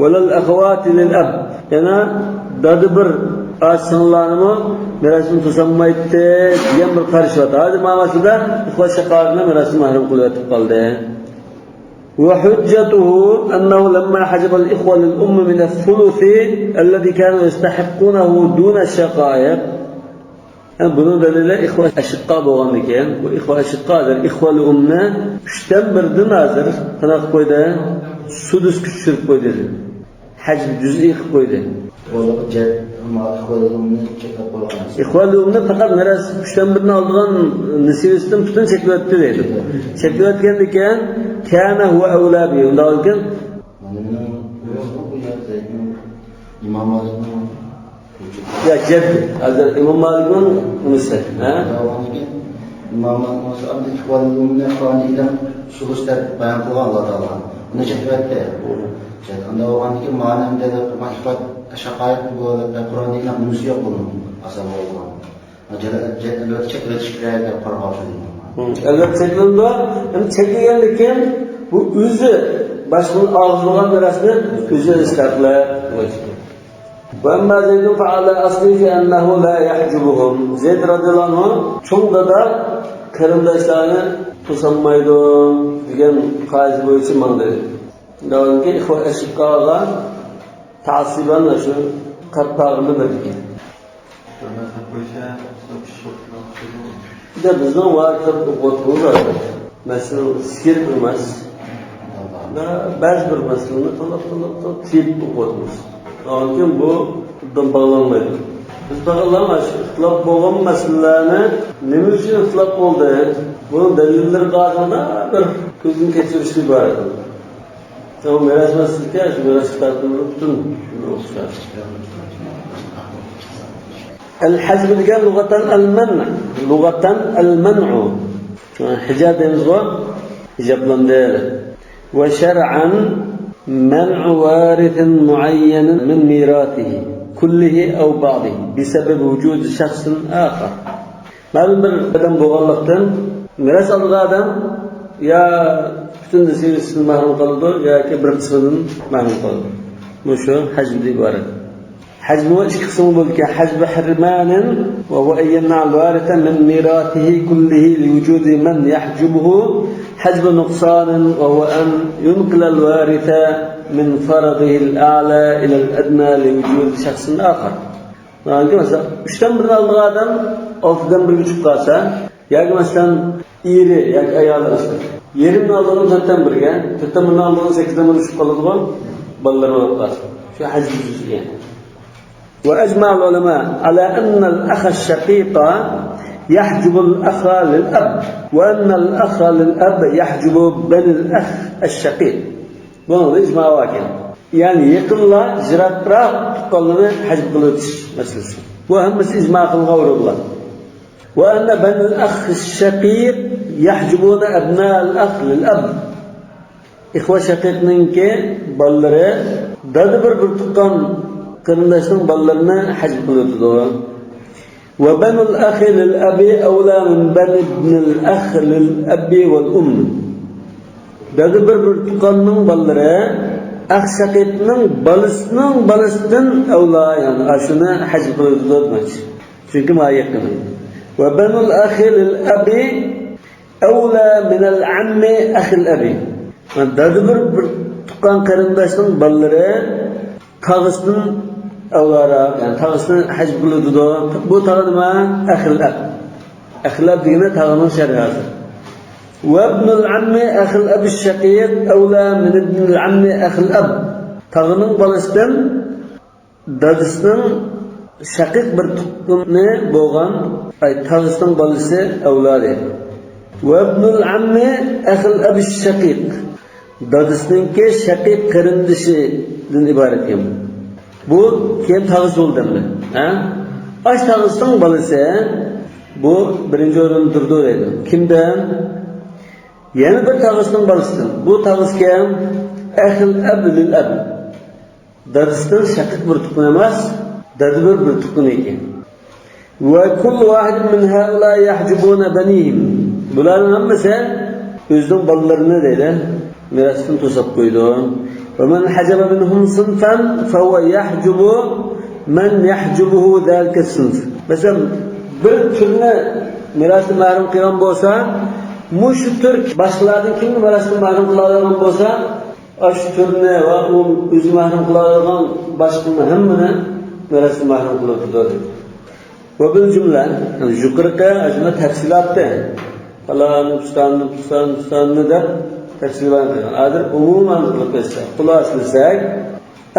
ولا الأخوات للأب. يەنە دادا بىر ئاچا سىڭىللارنىمۇ مىراستىن توسالمايتتى دېگەن بىر قارىشى بارتتى. ھازىر مانا مەسىلىدە ئىخۋە شەقائىقنى مىراستىن مەھرۇم قىلىۋېتىپ قالدى. وحجته أنه لما حجب الإخوة للأم من الثلث الذي كانوا يستحقونه دون الشقائق. يەنى بۇنىڭ دەلىلى ئىخۋە ئەشىققا بولغاندىكىن، بۇ ئىخۋە ئەشىققا، ھازىر ئىخۋە لىئۇمنى ئۈچتىن بىردىن ھازىر قانداق قىلىپ قويدى؟ سۇدۇسقا چۈشۈرۈپ قويدى. ھەجب جۈزئىي قىلىپ قويدى. بولۇپ جەد، ئەمما ئىخۋە لىئۇمنى چەكلەپ قويغان. ئىخۋە لىئۇمنى پەقەت مىراس ئۈچتىن بىرنى ئالىدىغان نېسىۋىسىدىن پۈتۈن چەكلىۋەتتى دەيدۇ. چەكلىۋەتكەندىكىن، كان هو أولى به. ئۇنداق ئىكەن، مانا مېنىڭ بۇ يەر زەيدنىڭ، ئىمام مالىكنىڭ يا جەد، ھازىر ئىمام مالىكنىڭ نېمىسى، ھە؟ ئىمام مالىك بولسا ئەمدى ئىخۋە لىئۇمنى قانۇنىي سۇدۇس دەپ بايان قىلغان ئاللا تائالا. ئۇنى چەكلىۋەتتى. جەد ئانداق بولغاندىكىن مانا ئەمدى ئىخۋە شاقايىق بولۇپ، قۇرئاندىكى نەق نۇسخىسى يوق بۇنىڭ، ئاسان بولغان. جەل-، جەل-، ئەلۋەتتە چەك-، ئەلۋەتتە چەكلەيدۇ، قارىغان ئۈچۈن. ھە، ئەلۋەتتە چەكلىنىدۇ. ئەمدى چەكلىگەندىن كېيىن بۇ ئۆزى باشقىنى ئاغزىغان نەرسىنى ئۆزى ئىسرافلار. وأما زيد فعلى أصله في أنه لا يحجبهم. زەيد رەزىياللاھۇ ئەنھۇ چوڭ دادا قېرىنداشلارنى توسالمايدۇ دېگەن قائىدە بويىچە ماڭدى. دەۋالىكى ئىخۋە ئەشقاغا تەسىبەن شۇ قاتپاغىنى بەرگەن. بىر مەزھەپ بويىچە بىزنىڭ ۋاقىت ئوقۇۋاتقىنىمىز بار. مەسىلەن، سىيىر ئەمەس. بەزى بىر مەسىلىنى تاللاپ، تاللاپ، تاللاپ تېپىپ ئوقۇۋاتىمىز. ئاندىن كېيىن بۇ باغلانمايدۇ. بىز بەلگىلىگەن ئىختىلاپ بولغان مەسىلىلەرنى نېمە ئۈچۈن ئىختىلاپ بولدى؟ بۇنىڭ دەلىللىرى بارلىقىدا بىر كۆزدىن كەچۈرۈشكە ئىبارەت. سەن مىراس مەسىلىسىگە، شۇ مىراس كىتابىنى پۈتۈن ئوقۇشقا. ئەل ھەجبۇ دېگەن لۇغەتەن ئەل مەنئ. لۇغەتەن ئەل مەنئۇ. ھىجاب دەيمىزغۇ؟ ھىجابلاندى. ۋە شەرئەن مەنئۇ ۋارىسىن مۇئەييەنىن مىن مىراسىھى كۇللىھى ئەۋ بەئزىھى بىسەبەبى ۋۇجۇدى شەخسىن ئاخەر. مەلۇم بىر ئادەم بولغانلىقتىن، مىراس ئالىدىغان ئادەم يا پۈتۈن نېسىۋىسىدىن مەھرۇم قالىدۇ ياكى بىر قىسمىدىن مەھرۇم قالىدۇ. مۇشۇ ھەجبدىن ئىبارەت. ھەجبۇ ئىككى قىسىمغا بۆلىدىكەن. ھەجبۇ ھىرمانىن ۋە ھۇۋە ئەن يەمنەئەل ۋارىسە مىن مىراسىھى كۇللىھى لىۋۇجۇدى مەن يەھجۇبۇھۇ. ھەجبۇ نۇقسانىن ۋە ھۇۋە ئەن يۇنقىلەل ۋارىسە مىن فەرەزىھىل ئەئلا ئىلەل ئەدنا لىۋۇجۇدى شەخسىن ئاخەر. مەسىلەن، ئۈچتىن بىرنى ئالىدىغان ئادەم ئالتىدىن بىرگە چۈشۈپ قالسا، ياكى مەسىلەن، ئېرى ياكى ئايالى مەسىلەن، يېرىمنى ئالىدىغان تۆتتىن بىرگە، تۆتتىن بىرنى ئالىدىغان سەككىزدىن بىرگە چۈشۈپ قالىدىغان بالىلىرى بولۇپ قالسا، شۇ ھەجبۇ جۈزئىيە. وأجمع العلماء على أن الأخ الشقيق يحجب الأخ للأب، وأن الأخ للأب يحجب بني الأخ الشقيق. بۇنىڭدا ئىجما باركەن. يەنى يېقىنلار يىراقراق تۇغقانلىرىنى ھەجب قىلىۋېتىش مەسىلىسى. بۇ ھەممىسى ئىجما قىلغان ئورۇنلار. وأن بني الأخ الشقيق يحجبون أبناء الأخ للأب. ئىخۋە شەقىقنىڭكى بالىلىرى دادا بىر، بىر تۇغقان قېرىنداشنىڭ بالىلىرىنى ھەجب قىلىۋېتىدۇ. وبنو الأخ للأب أولى من بني ابن الأخ للأب والأم. دادا بىر، بىر تۇغقاننىڭ بالىلىرى ئەخ شەقىقنىڭ بالىسىنىڭ بالىسىدىن ئەۋلا، يەنى ئاشۇنى ھەجب قىلىۋېتىدۇ دېمەكچى. چۈنكى ماڭا يېقىن. وبنو الأخ للأب أولى من العم أخ الأب. دادا بىر، بىر تۇغقان قېرىنداشنىڭ بالىلىرى تاغىسىدىن ئەۋلاراق، يەنى تاغىسىنى ھەجب قىلىدۇ. بۇ تاغا نېمە؟ ئەخىل ئەب. ئەخىل ئەب دېگىنى تاغىنىڭ شەرئى ھازىر. وابن العم أخ الأب الشقيق أولى من ابن العم أخ الأب. تاغىنىڭ بالىسىدىن دادىسىنىڭ شەقىق بىر تۇغقىنى بولغان، ئاي، تاغىسىنىڭ بالىسى ئەۋلا دەيدۇ. وابن العم أخ الأب الشقيق. دادىسىنىڭكى شەقىق قېرىندىشىدىن ئىبارەت ئىكەن. بۇ كېيىن تاغىسى بولدى ئەمدى. ھە؟ ئاش تاغىسىنىڭ بالىسى بۇ بىرىنچى ئورۇندا تۇرىدۇ دەيدۇ. كىمدىن؟ يەنە بىر تاغىسىنىڭ بالىسىدىن. بۇ تاغىسى كىم؟ أخ الأب للأب. دادىسىدىن شەقىق بىر تۇغقىنى ئەمەس، دادا بىر، بىر تۇغقىنى ئىكەن. وكل واحد من هؤلاء يحجبون بنيهم. بۇلارنىڭ ھەممىسى ئۆزىنىڭ بالىلىرىنى دەيدۇ، مىراستىن توساپ قويىدۇ. ومن حجب منهم صنفا فهو يحجب من يحجبه ذلك الصنف. مەسىلەن، بىر تۈرنى مىراستىن مەھرۇم قىلغان بولسا، مۇشۇ تۈر باشقىلاردىن كىمنى مىراستىن مەھرۇم قىلالايدىغان بولسا، ئاشۇ تۈرنى ۋە ئۇ ئۆزى مەھرۇم قىلالايدىغان باشقىنى ھەممىنى مىراستىن مەھرۇم قىلىۋېتىدۇ دەيدۇ. وبالجملة، يەنى يۇقىرىقى ئاشۇنداق تەپسىلاتتى. پالانى، پۇستاننى، پۇستاننى، پۇستاننى دەپ تەپسىلىي بايان قىلغان. ھازىر ئومۇمەن قىلىپ ئۆتسەك، خۇلاسىلىسەك،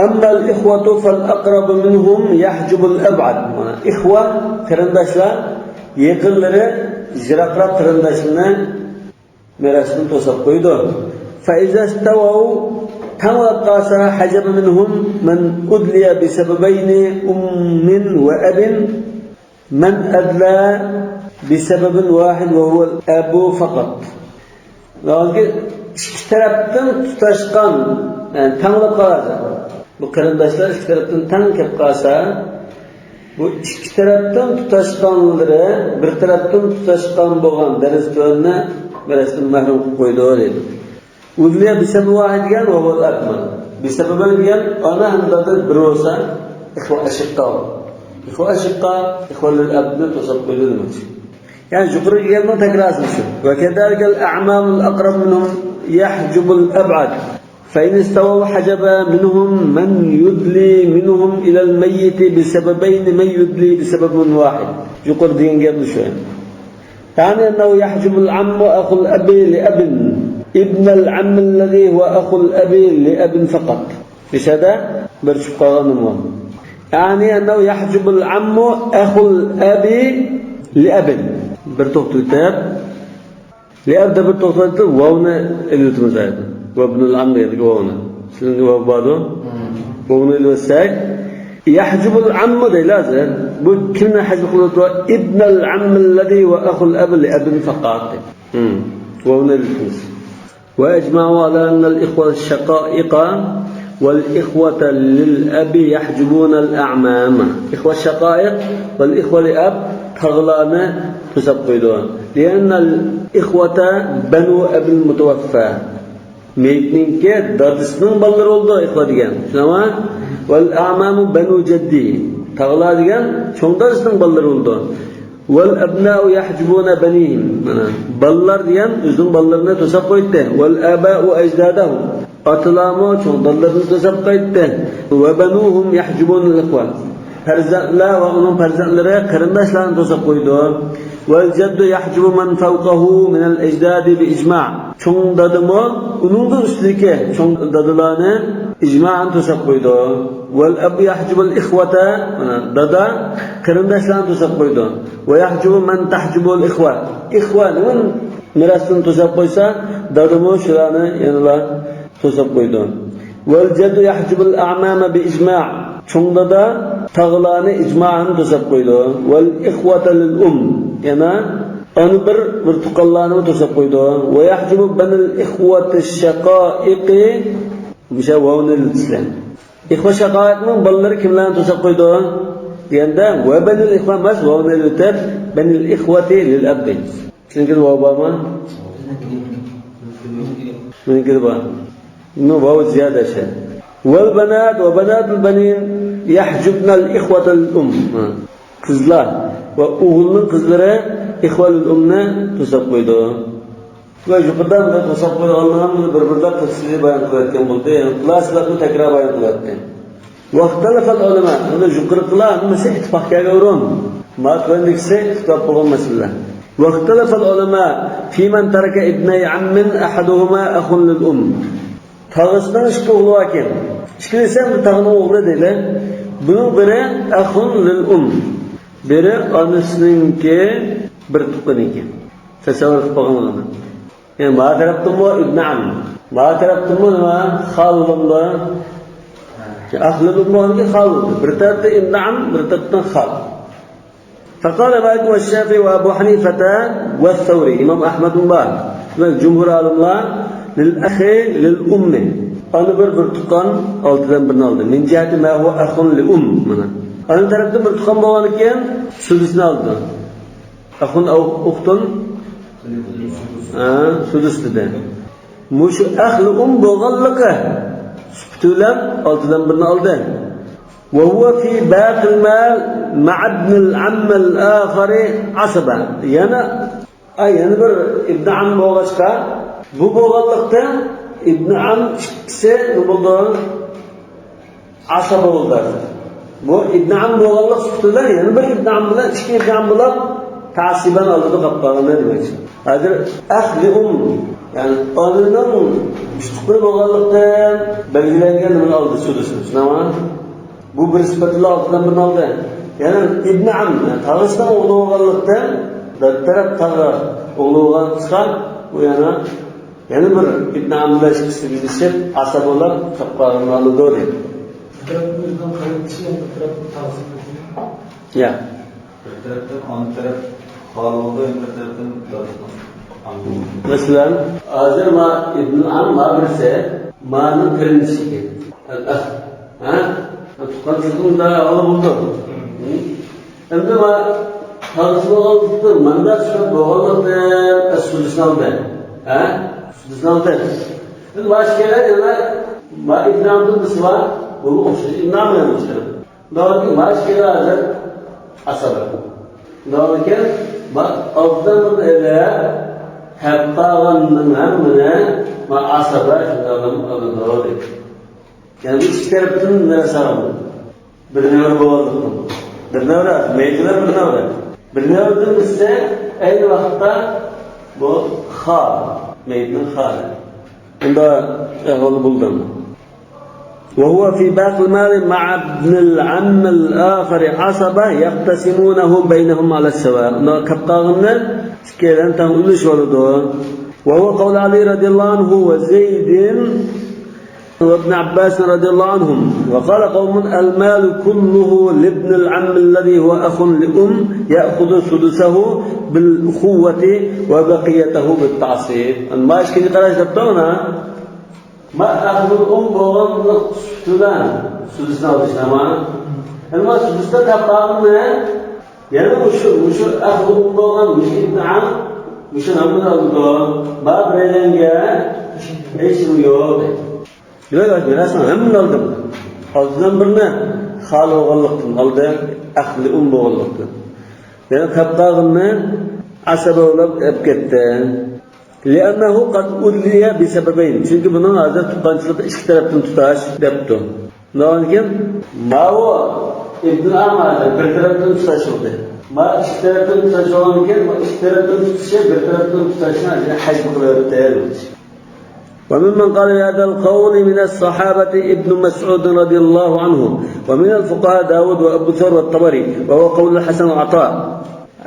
أما الإخوة فالأقرب منهم يحجب الأبعد. مانا، ئىخۋە، قېرىنداشلار، يېقىنلىرى، يىراقراق قېرىنداشلىرىنى مىراستىن توساپ قويىدۇ. فإذا استووا، تەڭلەپ قالسا، حجب منهم من أدلى بسببين أم وأب، من أدلى بسبب واحد وهو الأب فقط. ھالبۇكى، ئىككى تەرەپتىن تۇتاشقان، يەنى تەڭلەپ قالسا، بۇ قېرىنداشلار ئىككى تەرەپتىن تەڭ كەپ قالسا، بۇ ئىككى تەرەپتىن تۇتاشقانلىرى بىر تەرەپتىن تۇتاشقان بولغان دەرىجە تۆۋەننى مىراستىن مەھرۇم قىلىپ قويىدۇ دەيدۇ. ئۇدلىيە بىسەبەبىن ۋاھىد دېگەن ۋەھۇۋەل ئەب مانا. بىسەبەبەين دېگەن ئانا ھەم دادا بىر بولسا، ئىخۋە ئەشىققا. ئىخۋە ئەشىققا، ئىخۋە لىل ئەبنى توساپ قويىدۇ دېمەكچى. يەنى يۇقىرى كەلگەننىڭ تەكرارى شۇ. وكذلك الأعمام الأقرب منهم يحجب الأبعد. فإن استووا حجب منهم من يدلي منهم إلى الميت بسببين من يدلي بسبب واحد. يۇقىرى دېگەن گەپنى شۇ. يعني أنه يحجب العم أخو الأب لأب ابن العم الذي هو أخو الأب لأب فقط. بىشەدە بىر چۈشۈپ قالغان نېمە؟ يعني أنه يحجب العم أخو الأب لأب. بىر توختىتىپ، لەبدە بىر توختىتىپ، ۋاۋنى ئېلىۋېتىمىز ئايەتنى. ۋەبنۇل ئەم دېگەندىكى ۋاۋنى. سىلىڭكى ۋاۋ باردۇ؟ ھىم. ۋاۋنى ئېلىۋەتسەك، يەھجۇبۇل ئەممۇ دەيلى ھازىر. بۇ كىمنى ھەجب قىلىۋېتىدۇ؟ ئىبنەل ئەممىللەزى ۋە ئەخۇل ئەبى لىئەبىن فەقەت. ھىم. ۋاۋنى ئېلىۋېتىمىز. وأجمعوا على أن الإخوة الشقائق والإخوة للأب يحجبون الأعمام. ئىخۋە شەقائىق ۋەل ئىخۋە لىئەب تاغىلارنى توساپ قويىدۇ. لأن الإخوة بنو أب المتوفى. مېيىتنىڭكى دادىسىنىڭ بالىلىرى بولىدۇ ئىخۋە دېگەن. چۈشىنەما؟ والأعمام بنو جده. تاغىلار دېگەن چوڭ دادىسىنىڭ بالىلىرى بولىدۇ. والأبناء يحجبون بنيهم. مانا، بالىلار دېگەن ئۆزىنىڭ بالىلىرىنى توساپ قويدى. والآباء أجدادهم. ئاتىلارمۇ چوڭ دادىلىرىنى توساپ قويدى. وبنوهم يحجبون الإخوة. پەرزەنتلەر ۋە ئۇنىڭ پەرزەنتلىرى قېرىنداشلارنى توساپ قويىدۇ. والجد يحجب من فوقه من الأجداد بإجماع. چوڭ دادىمۇ ئۇنىڭدىن ئۈستىدىكى چوڭ دادىلارنى ئىجمائەن توساپ قويىدۇ. والأب يحجب الإخوة، مانا، دادا قېرىنداشلارنى توساپ قويىدۇ. ويحجب من تحجبه الإخوة. ئىخۋە نېمىنى مىراستىن توساپ قويسا، دادىمۇ شۇلارنى يەنىلا توساپ قويىدۇ. والجد يحجب الأعمام بإجماع. چوڭ دادا تاغىلارنى ئىجمائەن توساپ قويىدۇ. والإخوة للأم. يەنە ئانا بىر، بىر تۇغقانلارنىمۇ توساپ قويىدۇ. ويحجب بني الإخوة الشقائق. مۇشۇ ۋاۋنى ئېلىۋېتىسىلەر. ئىخۋە شەقائىقنىڭ بالىلىرى كىملەرنى توساپ قويىدۇ دېگەندە، وبني الإخوة ئەمەس، ۋاۋنى ئېلىۋېتىپ، بني الإخوة للأب دەيمىز. سىزنىڭكىدە ۋاۋ بارمۇ؟ مېنىڭكىدە بار. بۇ ۋاۋ زىيادە شەي. والبنات وبنات البنين يحجبن الإخوة للأم. ھە. قىزلار ۋە ئوغۇلنىڭ قىزلىرى ئىخۋە لىل ئۇمنى توساپ قويىدۇ. ۋە يۇقىرىدا بۇنى توساپ قويغانلىرىنى بىر-بىرلەپ تەپسىلىي بايان قىلىۋەتكەن بولدى. يەنى خۇلاسىلەپمۇ تەكرار بايان قىلىۋەتتى. واختلف العلماء، بۇنى يۇقىرىقىلار ھەممىسى ئىتتىپاق كەلگەن ئورۇن. ما تۆۋەندىكىسى ئىختىلاپ بولغان مەسىلىلەر. واختلف العلماء في من ترك ابني عم أحدهما أخ للأم. تاغىسىنىڭ ئىككى ئوغلى باركەن. ئىككىلىسى ھەم تاغىنىڭ ئوغلى دەيلى. بۇنىڭ بىرى أخ للأم. بىرى ئانىسىنىڭكى بىر تۇغقىنىكەن. تەسەۋۋۇر قىلىپ باقىڭلار. يەنى ما تەرەپتىنمۇ ئىبنى ئەم. ما تەرەپتىنمۇ نېمە؟ خالا بولامدۇ؟ ئەخ لىل ئۇم بولغاندىكىن خالا بولدى. بىر تەرەپتىن ئىبنى ئەم، بىر تەرەپتىن خالا. فقال مالك والشافعي وأبو حنيفة والثوري. ئىمام ئەھمەدمۇ بار. دېمەك، جۇمھۇر ئالىملار لىل ئەخ لىل ئۇم. ئانا بىر، بىر تۇغقان ئالتىدىن بىرنى ئالدى. من جهة ما هو أخ لأم. مانا. ئانا تەرەپتىن بىر تۇغقان بولغاندىكىن سۇدۇسنى ئالدى. ئەخۇن ئەۋ ئۇختۇن؟ ھە، سۇدۇس دېدى. مۇشۇ ئەخ لىئۇم بولغانلىقى سۈپىتى بىلەن ئالتىدىن بىرنى ئالدى. وهو في باقي المال مع ابن العم الآخر عصبة. يەنە، ئا، يەنە بىر ئىبنى ئەم بولغاچقا، بۇ بولغانلىقتا ئىبنى ئەم ئىككىسى نېمە بولدى؟ ئاسابە بولدى. بۇ ئىبنى ئەم بولغانلىق سۈپىتى بىلەن يەنە بىر ئىبنى ئەم بىلەن ئىككى ئىبنى ئەم بولۇپ تەئسىبەن ئالدىدا قاپقالغان دېمەكچى. ھازىر ئەخ لىئۇم، يەنى ئانىنىڭ ئۈچ تۇغقىنى بولغانلىقتىن بەلگىلەنگەن نېمىنى ئالدى؟ سۇدۇسنى. چۈشىنەما؟ بۇ بىر سۈپەت بىلەن ئالتىدىن بىرنى ئالدى. يەنە ئىبنى ئەم، يەنى تاغىسىنىڭ ئوغلى بولغانلىقتىن، دادا تەرەپ تاغا ئوغلى بولغان قىسقا، بۇ يەنە يەنە بىر ئىبنى ئەم بىلەن ئىككىسى بىرلىشىپ، ئاسابە بولۇپ، قاپقالغانلىقى دېدى. بىر تەرەپتىن ئۆزىنىڭ قېرىندىشى، يەنە بىر تەرەپتىن تاغىسىنىڭ. يا. بىر تەرەپتىن ئانا تەرەپ خالا بولىدۇ، يەنە بىر تەرەپتىن دادىسىنىڭ ئانا بولىدۇ. مەسىلەن، ھازىر ما ئىبنى ئەم ما بىرسى، مانىڭ قېرىندىشى ئىكەن. ئەخ. ھە؟ تۇغقانچىلىقنىڭ ئەھۋالى بولدى. ئەمدى ما تاغىسى بولغانلىقتىن، مەنبە سۈپەت بولغانلىقتىن، سۇدىسىنى ئالدى. ھە؟ سۇدىسىنى ئالدى. ئەمدى باشقا يەنە ما ئىبن ئامىر بىسى بار. بۇمۇ ئوخشاش. ئىبن ئامىر يەنە ئوخشاش. داۋاملىق ماش كېلە ھازىر ئاسابە. داۋاملىق ما ئالدىن ئېلىپ، تەپ قالغاننىڭ ھەممىنى ما ئاسابە شۇنداقلام ئالىدۇ دەيدۇ. يەنى بۇ ئىككى تەرەپتىن نەرسە ئالىدۇ. بىر نەۋرە بولغانلىقتىن. بىر نەۋرە، مەيدىلەر بىر نەۋرە. بىر نەۋرىدىن بىلسە، ئەينى ۋاقىتتا بۇ خا، مەيدىنىڭ خالى. ئۇندا ئەھۋالى بولدى. وهو في باقي المال مع ابن العم الآخر عصبة يقتسمونه بينهم على السواء. ئۇندا كەپ قالغىنىنى ئىككىيلەن تەڭ ئۈلۈشۈۋالىدۇ. وهو قول علي رضي الله عنه وزيد وابن عباس رضي الله عنهم. وقال قوم: المال كله لابن العم الذي هو أخ لأم يأخذ سدسه بالأخوة وبقيته بالتعصيب. ما ئىككىنچى قاراش دەپتۇ ئانا. ما ئەخلى ئۇم بولغانلىق سۈپىتى بىلەن سۇدۇسنى ئالدى شۇنداقمۇ؟ ئەمما سۇدۇستا تەپ قالغىنى يەنە مۇشۇ، مۇشۇ ئەخلى ئۇم بولغان مۇشۇ ئىبن ئام، مۇشۇ ھەممىنى ئالىدۇ. ما بىرەيلەنگە ھېچنېمە يوق دەيدۇ. دېمەك، مىراسنىڭ ھەممىنى ئالدىم. ئالدىدىن بىرنى خالى بولغانلىقتىن ئالدى، ئەخلى ئۇم بولغانلىقتىن. يەنە تەپ قالغىنىنى ئاسابە بولۇپ ئېلىپ كەتتى. لأنه قد أدلي بسببين. چۈنكى بۇنىڭ ھازىر تۇغقانچىلىقى ئىككى تەرەپتىن تۇتاش دەپتۇ. ئۇنداقتىن كېيىن ماۋۇ ئىبن ئام ھازىر بىر تەرەپتىن تۇتاش بولدى. ما ئىككى تەرەپتىن تۇتاش بولغاندىن كېيىن، بۇ ئىككى تەرەپتىن تۇتۇشى بىر تەرەپتىن تۇتاشنى ھەجم قىلىۋەتتى. وممن قال بهذا القول من الصحابة ابن مسعود رضي الله عنه، ومن الفقهاء داود وأبو ثور والطبري، وهو قول الحسن وعطاء.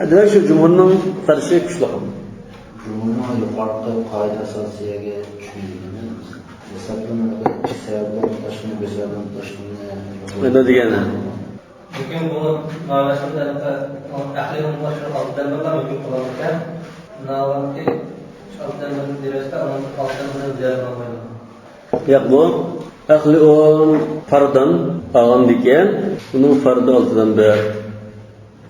دېمەك، شۇ جۇمھۇرنىڭ قارىشى كۈچلۈك. جۇمھۇرنىڭ يۇقىرىقى قائىدە ئاساسىيەگە چۈشمەيدىكەن. ھېسابلىنىدۇ، سەۋەبلەرنى تاشقىنى، بىر سەۋەبلەرنى تاشقىنى. نېمە دېگەن؟ لېكىن بۇ ماۋۇ ئەھلى ئۇمغا شۇ ئالتە دەمبىرلا ھۆكۈم قىلىنىدىكەن. ناۋاكى شۇ ئالتە دەمبىرنى بېرىشتە ئۇنىڭ ئالتە دەمبىرنى زىيادە قىلمايدۇ. ياق، بۇ ئەھلى ئۇم پاردان ئالغاندىكىن، ئۇنىڭ پارىدى ئالتە دەمبىر.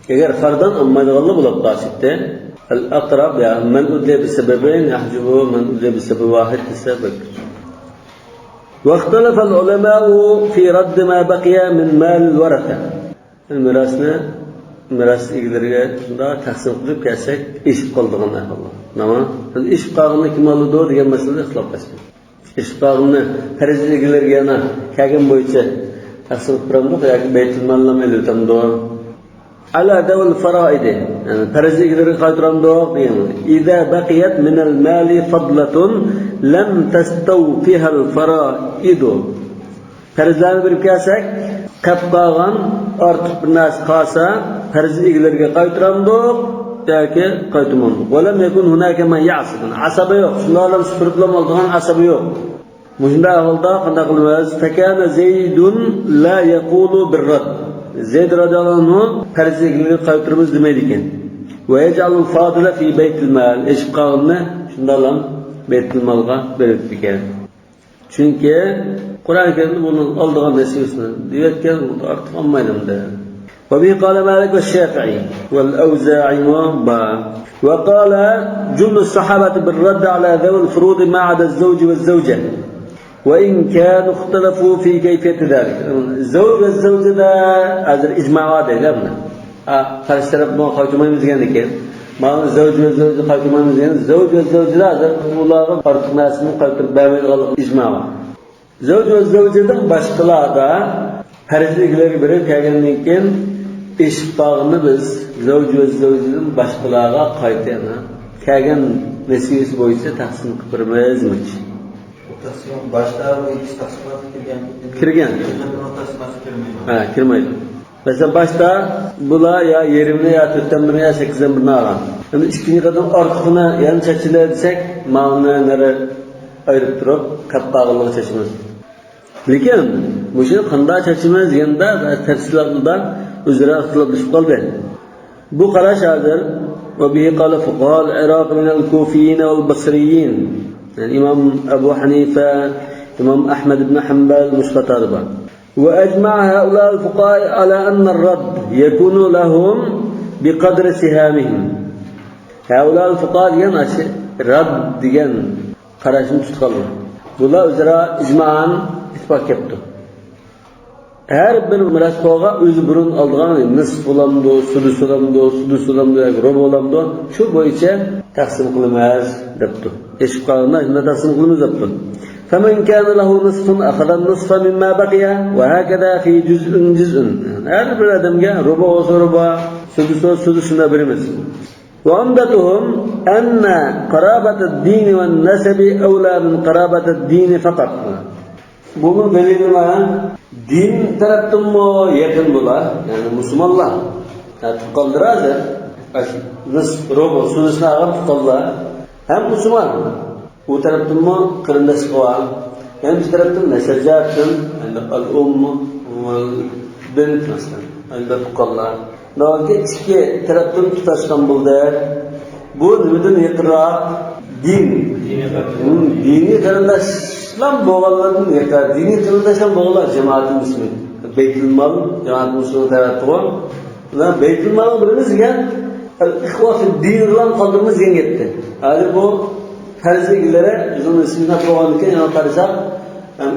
ئەگەر پاردان ئالمايدىغانلار بولۇپ قالسىتى، الأقرب، يا من أدلي بسببين يحجب من أدلي بسبب واحد دېسە بەك. واختلف العلماء في رد ما بقي من مال الورثة. مىراسنى، مىراس ئىگىلىرىگە شۇنداق تەقسىم قىلىپ كەلسەك، ئېشىپ قالىدىغان ئەھۋاللار. نېمە؟ ئېشىپ قالغىنىنى كىم ئالىدۇ دېگەن مەسىلىدە ئىختىلاپ قىلىشتى. ئېشىپ قالغىنىنى پەرز ئىگىلىرىگە يەنە كەلگەن بويىچە تەقسىم قىلىپ بېرەمدۇق ياكى بەيتۇلماللام ئېلىۋېتەمدۇ؟ على ذوي الفرائض، يەنى پەرز ئىگىلىرىگە قايتۇرامدۇق دېگەن. إذا بقيت من المال فضلة لم تستوفها الفرائض. پەرزلەرنى بېرىپ كەلسەك، قېلىپ قالغان ئارتۇق بىر نەرسە قالسا، پەرز ئىگىلىرىگە قايتۇرامدۇق ياكى قايتۇرمامدۇق؟ ولم يكن هناك من يعصب. ئاسابە يوق. شۇنداق ئادەم سۈپۈرۈپ ئالىدىغان ئاسابە يوق. مۇشۇنداق ئەھۋالدا قانداق قىلىمىز؟ فكان زيد لا يقول بالرد. زەيد رەزىياللاھۇ ئەنھۇ پەرز ئىگىلىرىگە قايتۇرىمىز دېمەيدىكەن. ويجعل الفاضل في بيت المال. ئېشىپ قالغىنىنى شۇنداقلا بەيتۇلمالغا بېرىپتىكەن. چۈنكى قۇرئان كەرىمدە بۇنىڭ ئالىدىغان نېسىۋىسىنى دېيىۋەتكەن، ئارتۇق ئالمايدۇ دەيدۇ. وبه قال مالك والشافعي والأوزاعي بار. وقال جملة الصحابة بالرد على ذوي الفروض ما عدا الزوج والزوجة وإن كانوا اختلفوا في كيفية ذلك. زەۋج ۋە زەۋجىدە ھازىر ئىجما بار دەيدۇ. ھە، قارشى تەرەپمۇ قايتۇرمايمىز دېگەندىكىن، مانا زەۋج ۋە زەۋجە قايتۇرمايمىز دېگەن، زەۋج ۋە زەۋجىدە ھازىر ئۇلارغا ئارتۇق نەرسىنى قايتۇرۇپ بەرمەيدىغانلىقى ئىجما بار. زەۋج ۋە زەۋجىدىن باشقىلاردا پەرز ئىگىلىرىگە بېرىپ كەلگەندىن كېيىن ئېشىپ قالغىنىنى بىز زەۋج ۋە زەۋجىدىن باشقىلارغا قايتا يەنە كەلگەن نېسىۋىسى بويىچە تەقسىم قىلىپ بېرىمىز. بۇ تەقسىم باشتا بۇ ئىككى تەقسىماتقا كىرگەن. كىرگەن. بۇ تەقسىماتقا كىرمەيدۇ. ھە، كىرمەيدۇ. مەسىلەن، باشتا بۇلار يا يېرىمىنى، يا تۆتتىن بىرىنى، يا سەككىزدىن بىرىنى ئالغان. ئەمدى ئىككىنچى قېتىم ئارتۇقىنى يەنە چەتچىلەر دېسەك، ماۋۇنى نېرى ئايرىپ تۇرۇپ، قېلىپ قالغانلىقى چەچمىز. لېكىن مۇشۇنى قانداق چەچمىز دېگەندە، بەزى تەپسىرلەردە ئۆزئارا ئىختىلاپلىشىپ قالدى. بۇ قاراش ھازىر، وبه قال فقهاء العراق من الكوفيين والبصريين. يەنى ئىمام ئەبۇ ھەنىفە، ئىمام ئەھمەد ئىبن ھەمبەل، مۇشۇ قاتاردا بار. وأجمع هؤلاء الفقهاء على أن الرد يكون لهم بقدر سهامهم. هؤلاء الفقهاء دېگەن ئاشۇ رەد دېگەن قاراشنى تۇتقانلار. بۇلار ئۆزئارا ئىجمائەن ئىتتىپاق كەپتۇ. ھەر بىر مىراسخورغا ئۆزى بۇرۇن ئالىدىغان نىسف بولامدۇ، سۇدۇس بولامدۇ، سۇدۇس بولامدۇ ياكى رۇبۇ بولامدۇ، شۇ بويىچە تەقسىم قىلىمىز دەپتۇ. ئېشىپ قالغاندا شۇنداق تەقسىم قىلىمىز دەپتۇ. فمن كان له نصف أخذ النصف مما بقي وهكذا في جزء جزء. ھەر بىر ئادەمگە رۇبۇ بولسا رۇبۇ، سۇدۇس بولسا سۇدۇس، شۇنداق بېرىمىز. وعمدتهم أن قرابة الدين والنسب أولى من قرابة الدين فقط. بۇنىڭ دەلىلى نېمە؟ دىن تەرەپتىنمۇ يېقىن بۇلار، يەنى مۇسۇلمانلار. ھە، تۇغقانلىرى ھازىر، ئاشۇ نىسف، رۇبۇ، سۇدۇسنى ئالغان تۇغقانلار ھەم مۇسۇلمان. ئۇ تەرەپتىنمۇ قېرىنداشلىقى بار. يەنە بىر تەرەپتىن نەسەب جەھەتتىن، يەنى ئەل-ئۇم ۋەل-بىنت مەسىلەن، يەنى بىر تۇغقانلار. ناھايىتى ئىككى تەرەپتىن تۇتاشقان بولدى. بۇ نېمىدىن يېقىنراق؟ دىن. دىنىي قېرىنداش. ھىم، دىنىي قېرىنداشلار بولغانلاردىن يېقىن. دىنىي قېرىنداشلار بولغانلار جامائەتىل مۇسلىمىن. بەيتۇل مال، جامائەتىل مۇسلىمىن تەرەپتىغۇ. مانا بەيتۇل مالغا بېرىمىز دېگەن، ئىخۋا فىددىننى قالدۇرىمىز دېگەن گەپتى. ھازىر بۇ پەرز ئىگىلىرى بىزنىڭ نېسىبىمىزدە بولغاندىكىن، يەنە قارىساق،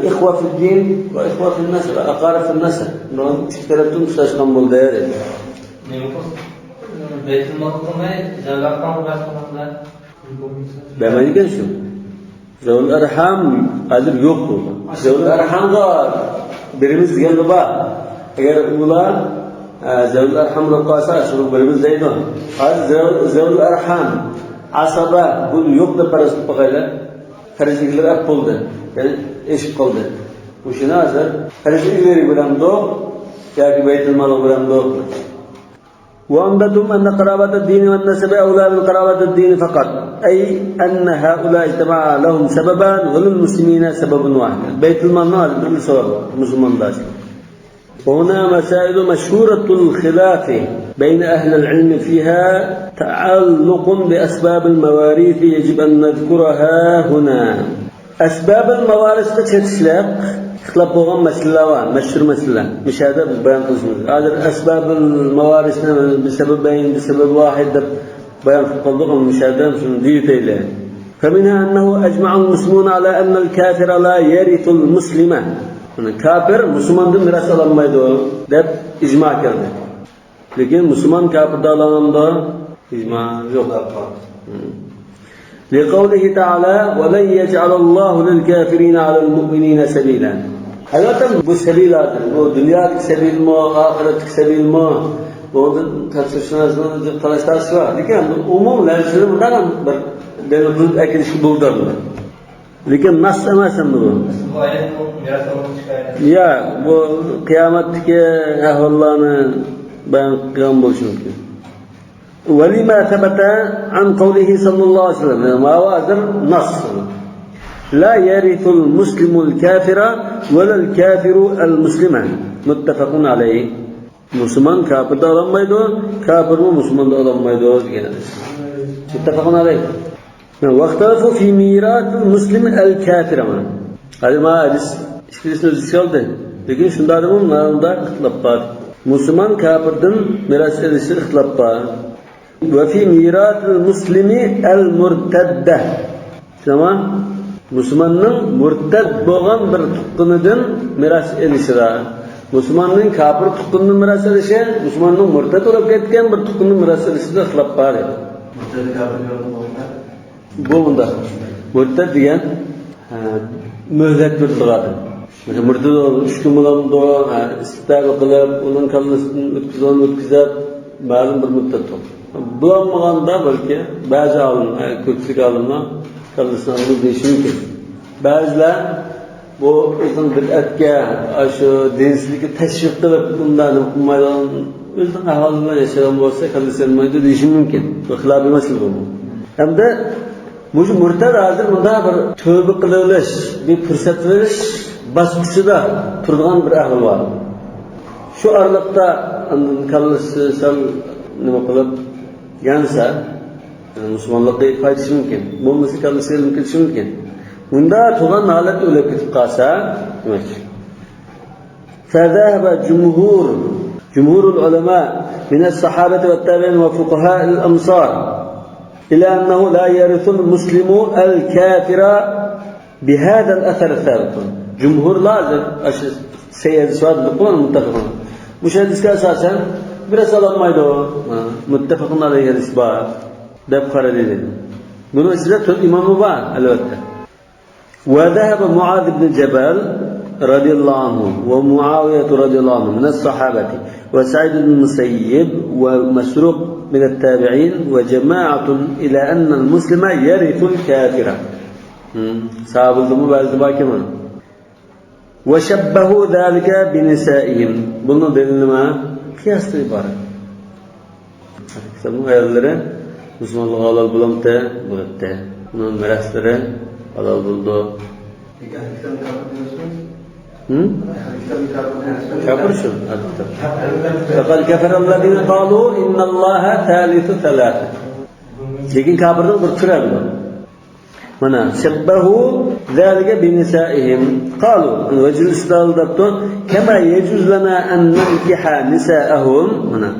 ئىخۋا فىددىن ۋە ئىخۋا فىننەسەب، ئەقارىب فىننەسەب. بۇنىڭ ئىككى تەرەپتىن تۇتاشقان بولدى. نېمە قىلسا؟ بەيتۇل مال قىلماي، زەۋجۇل ئەرھام بەرسەڭلار. بەرمەيدىكەن شۇ. زەۋجۇل ئەرھام ھازىر يوق بۇ. زەۋجۇل ئەرھامغا بېرىمىز دېگەنلا بار. ئەگەر ئۇلار، ئە، زەۋجۇل ئەرھام بولۇپ قالسا، شۇنى بېرىمىز دەيدۇ. ھازىر زەۋ-، زەۋجۇل ئەرھام، ئاسابە، بۇ يوق دەپ پەرەز قىلىپ باقايلى. پەرز ئىگىلىرى ئەپ بولدى. يەنى ئېشىپ قالدى. مۇشۇنى ھازىر پەرز ئىگىلىرىگە بېرەمدۇق ياكى بەيتۇل مالغا بېرەمدۇق؟ وعمدتهم أن قرابة الدين والنسب أولى من قرابة الدين فقط، أي أن هؤلاء اجتمع لهم سببان وللمسلمين سبب واحد. بەيتۇل مالنىڭ ھازىر بىر سەۋەبى بار، مۇسۇلماندا. وهنا مسائل مشهورة الخلاف بين أهل العلم فيها تعلق بأسباب المواريث يجب أن نذكرها هنا. ئەسبابىل ماۋارىسقا چېتىشلىق ئىختىلاپ بولغان مەسىلىلەر بار، مەشھۇر مەسىلىلەر. مۇشۇ يەردە بايان قىلىشىمىز. ھازىر ئەسبابىل ماۋارىسنى بىسەبەبەين، بىسەبەب ۋاھىد دەپ بايان قىلىپ قالدۇق، ئەمما مۇشۇ يەردە شۇنى دېيىۋېتەيلى. فمنها أنه أجمع المسلمون على أن الكافر لا يرث المسلم. يەنى كاپىر مۇسۇلماندىن مىراس ئالالمايدۇ دەپ ئىجما كەلدى. لېكىن مۇسۇلمان كاپىردىن ئالىنىدۇ؟ ئىجما يوق. لقوله تعالى: ولن يجعل الله للكافرين على المؤمنين سبيلا. ئەلۋەتتە، بۇ سەبىيلەردىن، بۇ دۇنيادىكى سەبىيلىمۇ، ئاخىرەتتىكى سەبىيلىمۇ، بۇنىڭدا تەپسىرشۇناسلارنىڭ تالاشلاشى بار. لېكىن ئۇمۇم لەۋزىنى بۇنداق بىر دەلىل قىلىپ ئەكېلىشكە بولىدۇ. لېكىن ناس ئەمەس ئەمدى بۇ. بۇ ئايەت بۇ مىراس ئالغان ئىككى ئايەت. يا، بۇ قىيامەتتىكى ئەھۋاللارنى بايان قىلغان بولۇشى مۇمكىن. ولما ثبت عن قوله صلى الله عليه وسلم. ماۋۇ ھازىر ناس. لا يرث المسلم الكافر ولا الكافر المسلم. متفق عليه. مۇسۇلمان كاپىردىن ئالالمايدۇ، كاپىرمۇ مۇسۇلماندىن ئالالمايدۇ دېگەن ھەدىس. مۇتتەپەقۇن ئەلەيھ. واختلفوا في ميراث المسلم الكافر. ھازىر مانا ھەدىس ئىككىلىسىنى ئۆز ئىچىگە ئالدى. لېكىن شۇنداقتىمۇ مۇندا ئىختىلاپ بار. مۇسۇلمان كاپىردىن مىراس ئېلىشتا ئىختىلاپ بار. وفي ميراث المسلم المرتد. شۇڭا مۇسۇلماننىڭ مۇرتەد بولغان بىر تۇغقىنىدىن مىراس ئېلىشىدا، مۇسۇلماننىڭ كاپىر تۇغقىنىدىن مىراس ئېلىشى، مۇسۇلماننىڭ مۇرتەد بولۇپ كەتكەن بىر تۇغقىنىدىن مىراس ئېلىشىدا ئىختىلاپ بار. مۇرتەد كاپىر يوق بولغان. بۇ مۇنداق. مۇرتەد دېگەن، ھە، مۆھلەت بېرىلىدىغان ئادەم. مەسىلەن، مۇرتەد ئۈچ كۈن بولامدۇ؟ ھە، ئىستىتابە قىلىپ، ئۇنىڭ كاللىسىدىن ئۆتكۈزگەن، ئۆتكۈزۈپ، مەلۇم بىر مۇددەت توختىتىپ. بولالمىغاندا بەلكى بەزى ئالىملار، كۆپچىلىك ئالىملار كاللىسىنى ئالىمىز دېيىشى مۇمكىن. بەزىلەر بۇ ئۆزىنىڭ بىدئەتكە، ئاشۇ دىنسىزلىككە تەشۋىق قىلىپ، ئۇنداق نېمە قىلمايدىغان، ئۆزىنىڭ ئەھۋالى بىلەن ياشىغان بولسا، كاللىسى يانمايدۇ دېيىشى مۇمكىن. بۇ خىلاپىي مەسىلە بۇ. ھەمدە مۇشۇ مۇرتەد ھازىر مۇنداق بىر تۆبە قىلىۋېلىش، بىر پۇرسەت بېرىش باسقۇچىدا تۇرىدىغان بىر ئەھۋال بار. شۇ ئارىلىقتا ئاندىن كاللىسى سەل نېمە قىلىپ يانسا، مۇسۇلمانلىقى قايتىشى مۇمكىن. بولمىسا كاللىسى ئۆلۈپ كېتىشى مۇمكىن. مۇنداق تۇرغان ھالەتتە ئۆلۈپ كېتىپ قالسا، دېمەك. فذهب جمهور، جمهور العلماء من الصحابة والتابعين وفقهاء الأمصار إلى أنه لا يرث المسلم الكافر بهذا الأثر الثابت. جۇمھۇرلار، ئاشۇ سەي ھەدىس بار دېدۇق، مۇتتەپىقۇن. مۇشۇ ھەدىسكە ئاساسەن مىراس ئالالمايدۇ. ھە، مۇتتەپىقۇن ئەلەيھى ھەدىس بار دەپ قارىدى دېدى. بۇنىڭ ئىچىدە تۆت ئىماممۇ بار، ئەلۋەتتە. وذهب معاذ بن جبل رضي الله عنه ومعاوية رضي الله عنه من الصحابة وسعيد بن المسيب ومسروق من التابعين وجماعة إلى أن المسلم يرث الكافر. ھىم، ساھابىلىرىمۇ بەزىدە باركەن. وشبهوا ذلك بنسائهم. بۇنىڭ دەلىلى نېمە؟ قىياستىن ئىبارەت. ئەھلى كىتابنىڭ ئاياللىرى مۇسۇلمانلارغا ھالال بولامتى؟ بولاتتى. ئۇنىڭ مىراسلىرى ھالال بولىدۇ. لېكىن ئەھلى كىتابنى كاپىر دېمەسمۇ؟ ھىم؟ ئەھلى كىتابنى كاپىر دېمەسمۇ؟ كاپىر شۇ، ئەھلى كىتاب. كاپىر. لقد كفر الذين قالوا إن الله ثالث ثلاثة. لېكىن كاپىرنىڭ بىر تۈرى بار. مانا، شبهوا ذلك بنسائهم. قالوا، ۋەجھۇل ئىستىدلال دەپتۇ. كما يجوز لنا أن ننكح نساءهم. مانا.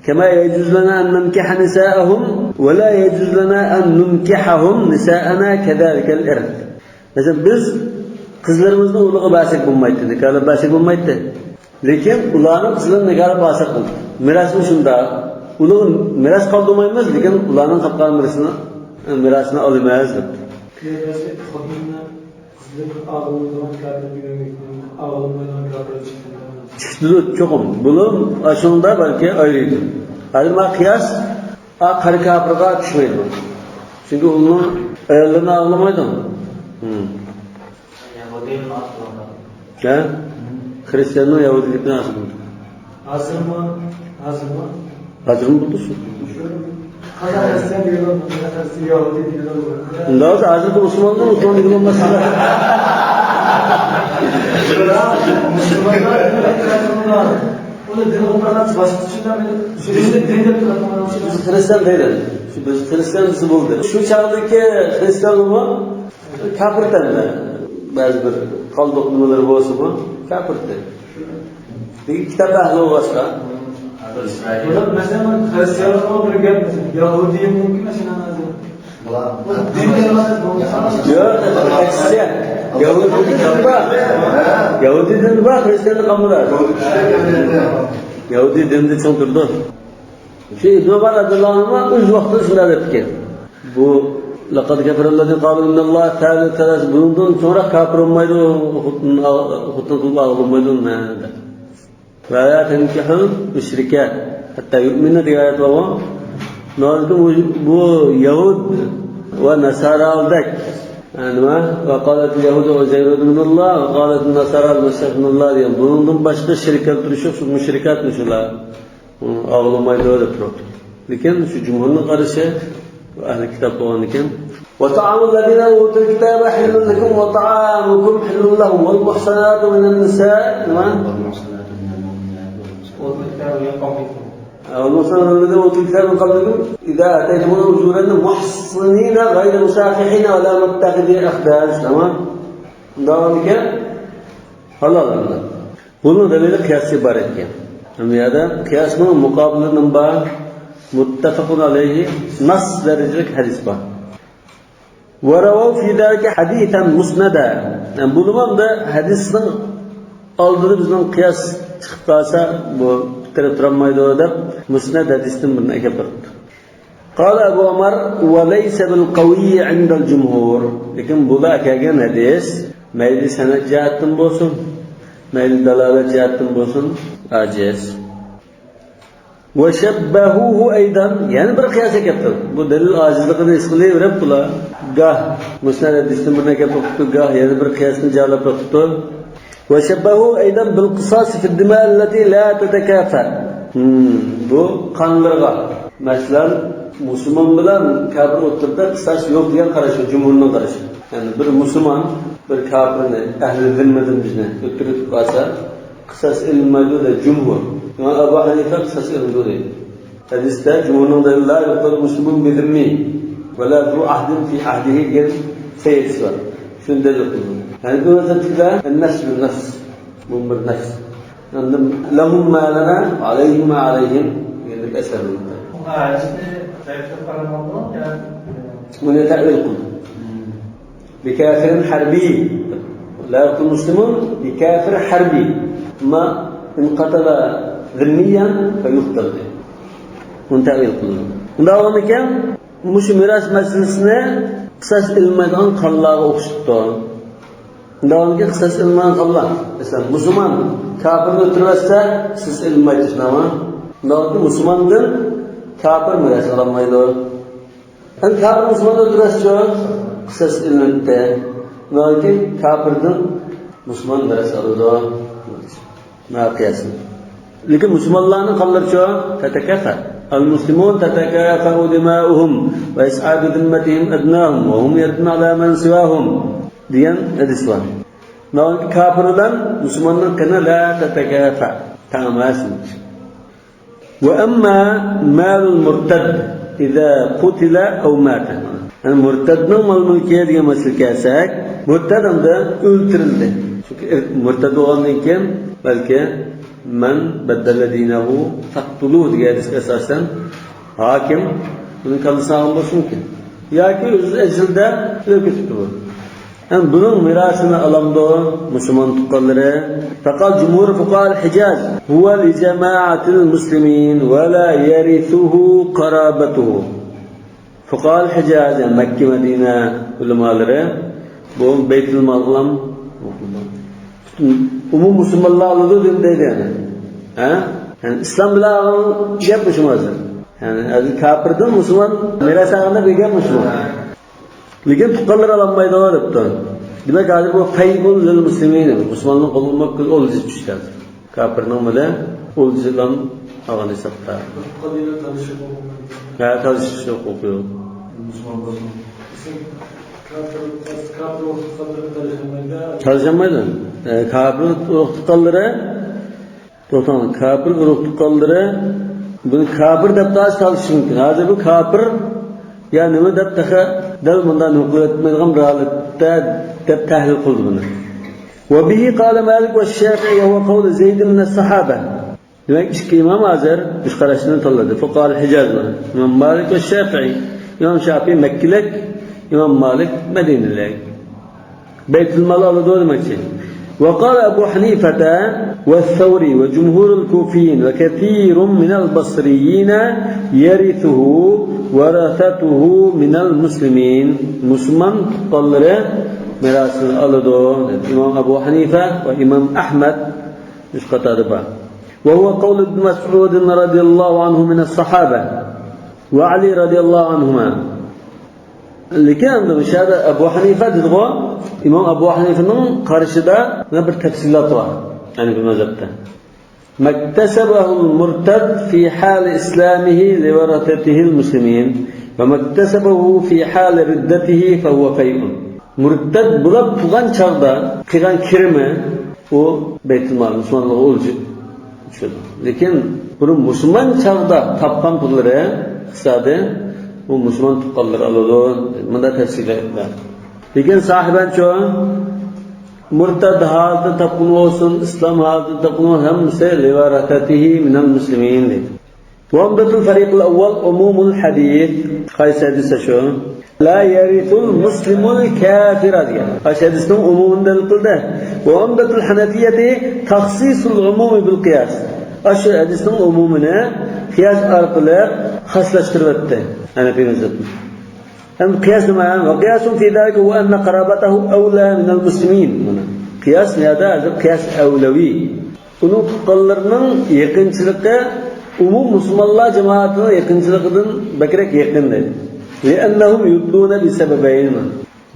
كما يجوز لنا أن ننكح نساءهم ولا يجوز لنا أن ننكحهم نساءنا كذلك الإرث. مەسىلەن، بىز قىزلىرىمىزنى ئۇلارغا بەرسەك بولمايتتى، نىكاھلاپ بەرسەك بولمايتتى. لېكىن ئۇلارنىڭ قىزلىرىنى نىكاھلاپ ئالساق بولىدۇ. مىراسمۇ شۇنداق. ئۇلارغا مىراس قالدۇرمايمىز، لېكىن ئۇلارنىڭ قالغان مىراسىنى، مىراسىنى ئالىمىز دەپتۇ. قىياسى خوتۇننى قىزلىرىنى ئاغلىمايدىغان كاپىر دېگەن گەپنى ئاغلىمايدىغان كاپىر چىقتى. چىقتىدۇ چوقۇم. بۇلۇم ئاشۇنىڭدا بەلكى ئايرىيدۇ. ھازىر مانا قىياس، ئا، قارا كاپىرغا چۈشمەيدۇ. چۈنكى ئۇنىڭ ئاياللىرىنى ئاغلىمايدۇ. ھىم. يەھۇدىينىڭ ئاغلىغان. ھە؟ خرىستىياننىڭ يەھۇدىيلىكىنى ھازىر بولدى. ھازىرمۇ؟ ھازىرمۇ؟ ھازىرمۇ بولدى شۇ. قازاق خرىستىيان دېگەنلەر، يەھۇدىي دېگەنلەر. ئۇنداق بولسا ھازىرقى مۇسۇلمانمۇ مۇسۇلمان دېگىلى بولماس. مۇسۇلمانلار ئۇنى دىنغا قارىغانسا باشقىچە چۈشىنەلمەيدۇ. دىننى دىن دەپ تۇرىدىغان. بىز خرىستىيان دەيلى. بىز خرىستىيان دېسە بولدى. شۇ چاغدىكى خرىستىيانلارمۇ كاپىر تەندە. بەزى بىر قالدۇق نېمىلىرى بولسىمۇ، كاپىر تەن. لېكىن كىتاب ئەھلى بولغاچقا. بۇلار، مەسىلەن، خرىستىيانلارغا بىر گەپ، يەھۇدىي مۇمكىن، مەسىلەن، ھازىر. ياق، ئەكسىچە. يەھۇدىي دىنى بار. يەھۇدىي دىنى بار، خرىستىيانلىق قالمىدى. يەھۇدىي دىنىدا چوڭ تۇرىدۇ. شۇ ئىبن ئومار رەزىياللاھۇ ئەنھۇما ئۆز ۋاقتىدا شۇنداق دەپتىكەن. بۇ لەقەد كەفەرەللەزىنە قالۇ ئىننەللاھە سالىسۇ سالاس، بۇنىڭدىن سوڭرا كاپىر بولمايدۇ، خوتۇن، خوتۇن قىلىپ ئاغلىمايدۇ، نە، دەپ. ۋەلا تەنكىھۇل مۇشرىكات ھەتتا يۇئمىنە دېگەن ئايەت بارغۇ. نازىكى بۇ، بۇ يەھۇد ۋە ناسارالدەك، نېمە؟ ۋەقالەتىل يەھۇدۇ ئۇزەيرۇ ئىبنۇللاھ، ۋەقالەتىن ناسارا مەسىھۇ ئىبنۇللاھ دېگەن. بۇنىڭدىن باشقا شېرىك كەلتۈرۈش يوق، شۇ مۇشرىكات مۇشۇلار. ئاغلىمايدۇ دەپ تۇرۇپتۇ. لېكىن شۇ جۇمھۇرنىڭ قارىشى، ئەھلى كىتاب بولغاندىكىن. وطعام الذين أوتوا الكتاب حل لكم وطعامكم حل لهم والمحصنات من النساء، نېمە؟ والمحصنات من المؤمنات والمحصنات. والمحصنات من الذين أوتوا الكتاب من قبلكم إذا آتيتموهن أجورهن محصنين غير مسافحين ولا متخذي أخدان، تامام. ئۇنداق بولغاندىكىن ھالال ئەمدى. بۇنىڭ دەلىلى قىياسقا ئىبارەت ئىكەن. ھەم يەردە قىياسنىڭ مۇقابىلى نېمە بار؟ مۇتتەپەقۇن ئەلەيھى نەس دەرىجىلىك ھەدىس بار. وروا في ذلك حديثا مسندا. يەنى بۇنىمۇ ئەمدى ھەدىسنىڭ ئالدىدا بىزنىڭ قىياس چىقىپ قالسا، بۇ بىر تەرەپ تۇرالمايدۇ دەپ مۇسنەد ھەدىستىن بىرنى ئەكەپ بېرىپتۇ. قال أبو عمر وليس بالقوي عند الجمهور. لېكىن بۇلار ئەكەلگەن ھەدىس مەيلى سەنەد جەھەتتىن بولسۇن، مەيلى دالالەت جەھەتتىن بولسۇن، ئاجىز. وشبهوه أيضا، يەنە بىر قىياس ئەكەپتۇ. بۇ دەلىل ئاجىزلىقىنى ھېس قىلىۋېرىپ بۇلار. گاھ مۇسنەد ھەدىستىن بىرنى ئەكەپ بېقىپتۇ، گاھ يەنە بىر قىياسنى جارلاپ بېقىپتۇ. وشبهوه أيضا بالقصاص في الدماء التي لا تتكافأ. ھىم، بۇ قانلىرىغا. مەسىلەن، مۇسۇلمان بىلەن كاپىر ئوتتۇرىدا قىساس يوق دېگەن قاراش، جۇمھۇرنىڭ قارىشى. يەنى بىر مۇسۇلمان بىر كاپىرنى، ئەھلى زىممىدىن بىزنى ئۆلتۈرۈپ قالسا، قىساس ئېلىنمايدۇ دەيدۇ جۇمھۇر. ئىمام ئەبۇ ھەنىفە قىساس ئېلىنىدۇ دەيدۇ. ھەدىستە جۇمھۇرنىڭ دەلىلى لا يقتل مسلم بذمي ولا ذو عهد في عهده دېگەن سەي ھەدىس بار. شۇنى دەلىل قىلىدۇ. ھەنىفى مەزھەپتىكىلەر النص بالنص. بۇ بىر نەس. ئەمدى لەھۇم ما لەنا، ئەلەيھىم ما ئەلەيھىم دېگەندەك ئەسەر بۇ. ئايەتنى تەرتىپ قارىغاندا، يەنى، بۇنى تەۋىل قىلدى. بكافر حربي. لا يقتل مسلم بكافر حربي. أما إن قتل ذميا فيقتل. بۇنى تەۋىل قىلدى. بۇنداق بولغاندىكىن، مۇشۇ مىراس مەسىلىسىنى قىساس ئېلىنمايدىغان قانلارغا ئوخشىتىپتۇ. داۋامىدىكى قىساس ئېلىنمىغان قانلار. مەسىلەن، مۇسۇلمان كاپىرنى ئۆلتۈرۈۋەتسە، قىساس ئېلىنمايدۇ، شۇنداقمۇ؟ داۋامىدىكى مۇسۇلماندىن كاپىر مىراس ئالالمايدۇ. ئەمدى كاپىر مۇسۇلماننى ئۆلتۈرۈۋەتسىچۇ؟ قىساس ئېلىنىدۇ. داۋامىدىكى كاپىردىن مۇسۇلمان مىراس ئالىدۇ. مانا قىياسى. لېكىن مۇسۇلمانلارنىڭ قانلىرىچۇ؟ تەتەكافا. المسلمون تتكافأ دماؤهم ويسعى بذمتهم أدناهم وهم يدون على من سواهم دېگەن ھەدىس بار. ناۋادا كاپىر بىلەن مۇسۇلماننىڭ قېنى لا تتكافأ، تەڭ ئەمەس. وأما مال المرتد إذا قتل أو مات. يەنى مۇرتەدنىڭ مال-مۈلكى دېگەن مەسىلىگە كەلسەك، مۇرتەد ئەمدى ئۆلتۈرۈلدى. چۈنكى مۇرتەد بولغاندىن كېيىن، بەلكى مەن بەددەلە دىنەھۇ فەقتۇلۇھ دېگەن ھەدىسكە ئاساسەن، ھاكىم ئۇنىڭ كاللىسىنى ئالغان بولۇشى مۇمكىن. ياكى ئۆزى ئەجىلدە ئۆلۈپ كېتىپتۇ بۇ. ھەم بۇنىڭ مىراسىنى ئالامدۇ مۇسۇلمان تۇغقانلىرى؟ فقال جمهور فقهاء الحجاز هو لجماعة المسلمين ولا يرثه قرابته. فقهاء الحجاز، يەنى مەككە، مەدىنە ئۆلىمالىرى بۇ بەيتۇلمالغىلا ئومۇم مۇسۇلمانلار ئالىدۇ دېدى يەنى. ھە؟ يەنى ئىسلام بىلەن ئالغان گەپ مۇشۇ ھازىر. يەنى ھازىر كاپىردىن مۇسۇلمان مىراس ئالغاندا بىر گەپ مۇشۇ. لېكىن تۇغقانلىرى ئالالمايدۇ دەپتۇ. دېمەك، ھازىر بۇ فەيئۇن لىل مۇسلىمىن، مۇسۇلمانلارغا قوللانماق ئولجىسى چۈشتى ھازىر. كاپىرنىڭ بىلەن ئولجىسى بىلەن ئالغان ھېسابتا. ھە، تالىشىش ھوقۇقى يوق. تالىشالمايدۇ. ئە، كاپىر ئۇرۇق تۇغقانلىرى توختاڭ، كاپىر ئۇرۇق تۇغقانلىرى بۇنى كاپىر دەپ تالىشىشى مۇمكىن. ھازىر بۇ كاپىر يا نېمە دەپ تېخى دەل مۇنداق نېمە قىلىۋەتمەيدىغان بىر ھالەتتە دەپ تەھلىل قىلدى بۇنى. وبه قال مالك والشافعي وهو قول زيد من الصحابة. دېمەك، ئىككى ئىمام ھازىر ئۈچ قاراشنى تاللىدى. فقهاء الحجاز بۇ. ئىمام مالىك ۋە شافىئى. ئىمام شافىئى مەككىلىك، ئىمام مالىك مەدىنىلىك. بەيتۇلمال ئالىدۇ دېمەكچى. وقال أبو حنيفة والثوري وجمهور الكوفيين وكثير من البصريين يرثه ورثته من المسلمين. مۇسۇلمان تۇغقانلىرى مىراسىنى ئالىدۇ. ئىمام ئەبۇ ھەنىفە ۋە ئىمام ئەھمەد ئۈچ قاتاردا بار. وهو قول ابن مسعود رضي الله عنه من الصحابة وعلي رضي الله عنهما. لېكىن ئەمدى مۇشۇ يەردە ئەبۇ ھەنىفە دېدىغۇ، ئىمام ئەبۇ ھەنىفىنىڭ قارىشىدا بىر تەپسىلات بار ھەنىفىي مەزھەپتە. ما اكتسبه المرتد في حال إسلامه لورثته المسلمين، وما اكتسبه في حال ردته فهو فيء. مۇرتەد بولۇپ تۇرغان چاغدا قىلغان كىرىمى ئۇ بەيتۇلمال، مۇسۇلمانلارغا ئولجا چۈشىدۇ. لېكىن بۇنى مۇسۇلمان چاغدا تاپقان پۇللىرى، ئىقتىسادى، ئۇ مۇسۇلمان تۇغقانلىرى ئالىدۇ. مۇنداق تەپسىللەر بار. لېكىن ساھىبەنچۇ، مۇرتەد ھالىتىدە تاپقىنى بولسۇن، ئىسلام ھالىتىدە تاپقىنى بولسۇن، ھەممىسى لورثته من المسلمين دەيدۇ. وعمدة الفريق الأول عموم الحديث. قايسى ھەدىس شۇ؟ لا يرث المسلم الكافر دېگەن. ئاشۇ ھەدىسنىڭ ئومۇمىنى دەلىل قىلدى. وعمدة الحنفية تخصيص العموم بالقياس. ئاشۇ ھەدىسنىڭ ئومۇمىنى قىياس ئارقىلىق خاسلاشتۇرۇۋەتتى ھەنەفىي مەزھەپنى. ئەمدى قىياس نېمە؟ وقياس في ذلك هو أن قرابته أولى من المسلمين. مانا. قىياس نەدە؟ ھازىر قىياس ئەۋلەۋى. ئۇنىڭ تۇغقانلىرىنىڭ يېقىنچىلىقى ئومۇم مۇسۇلمانلار جامائىتىنىڭ يېقىنچىلىقىدىن بەكرەك يېقىن دەيدۇ. لأنهم يدلون بسببين.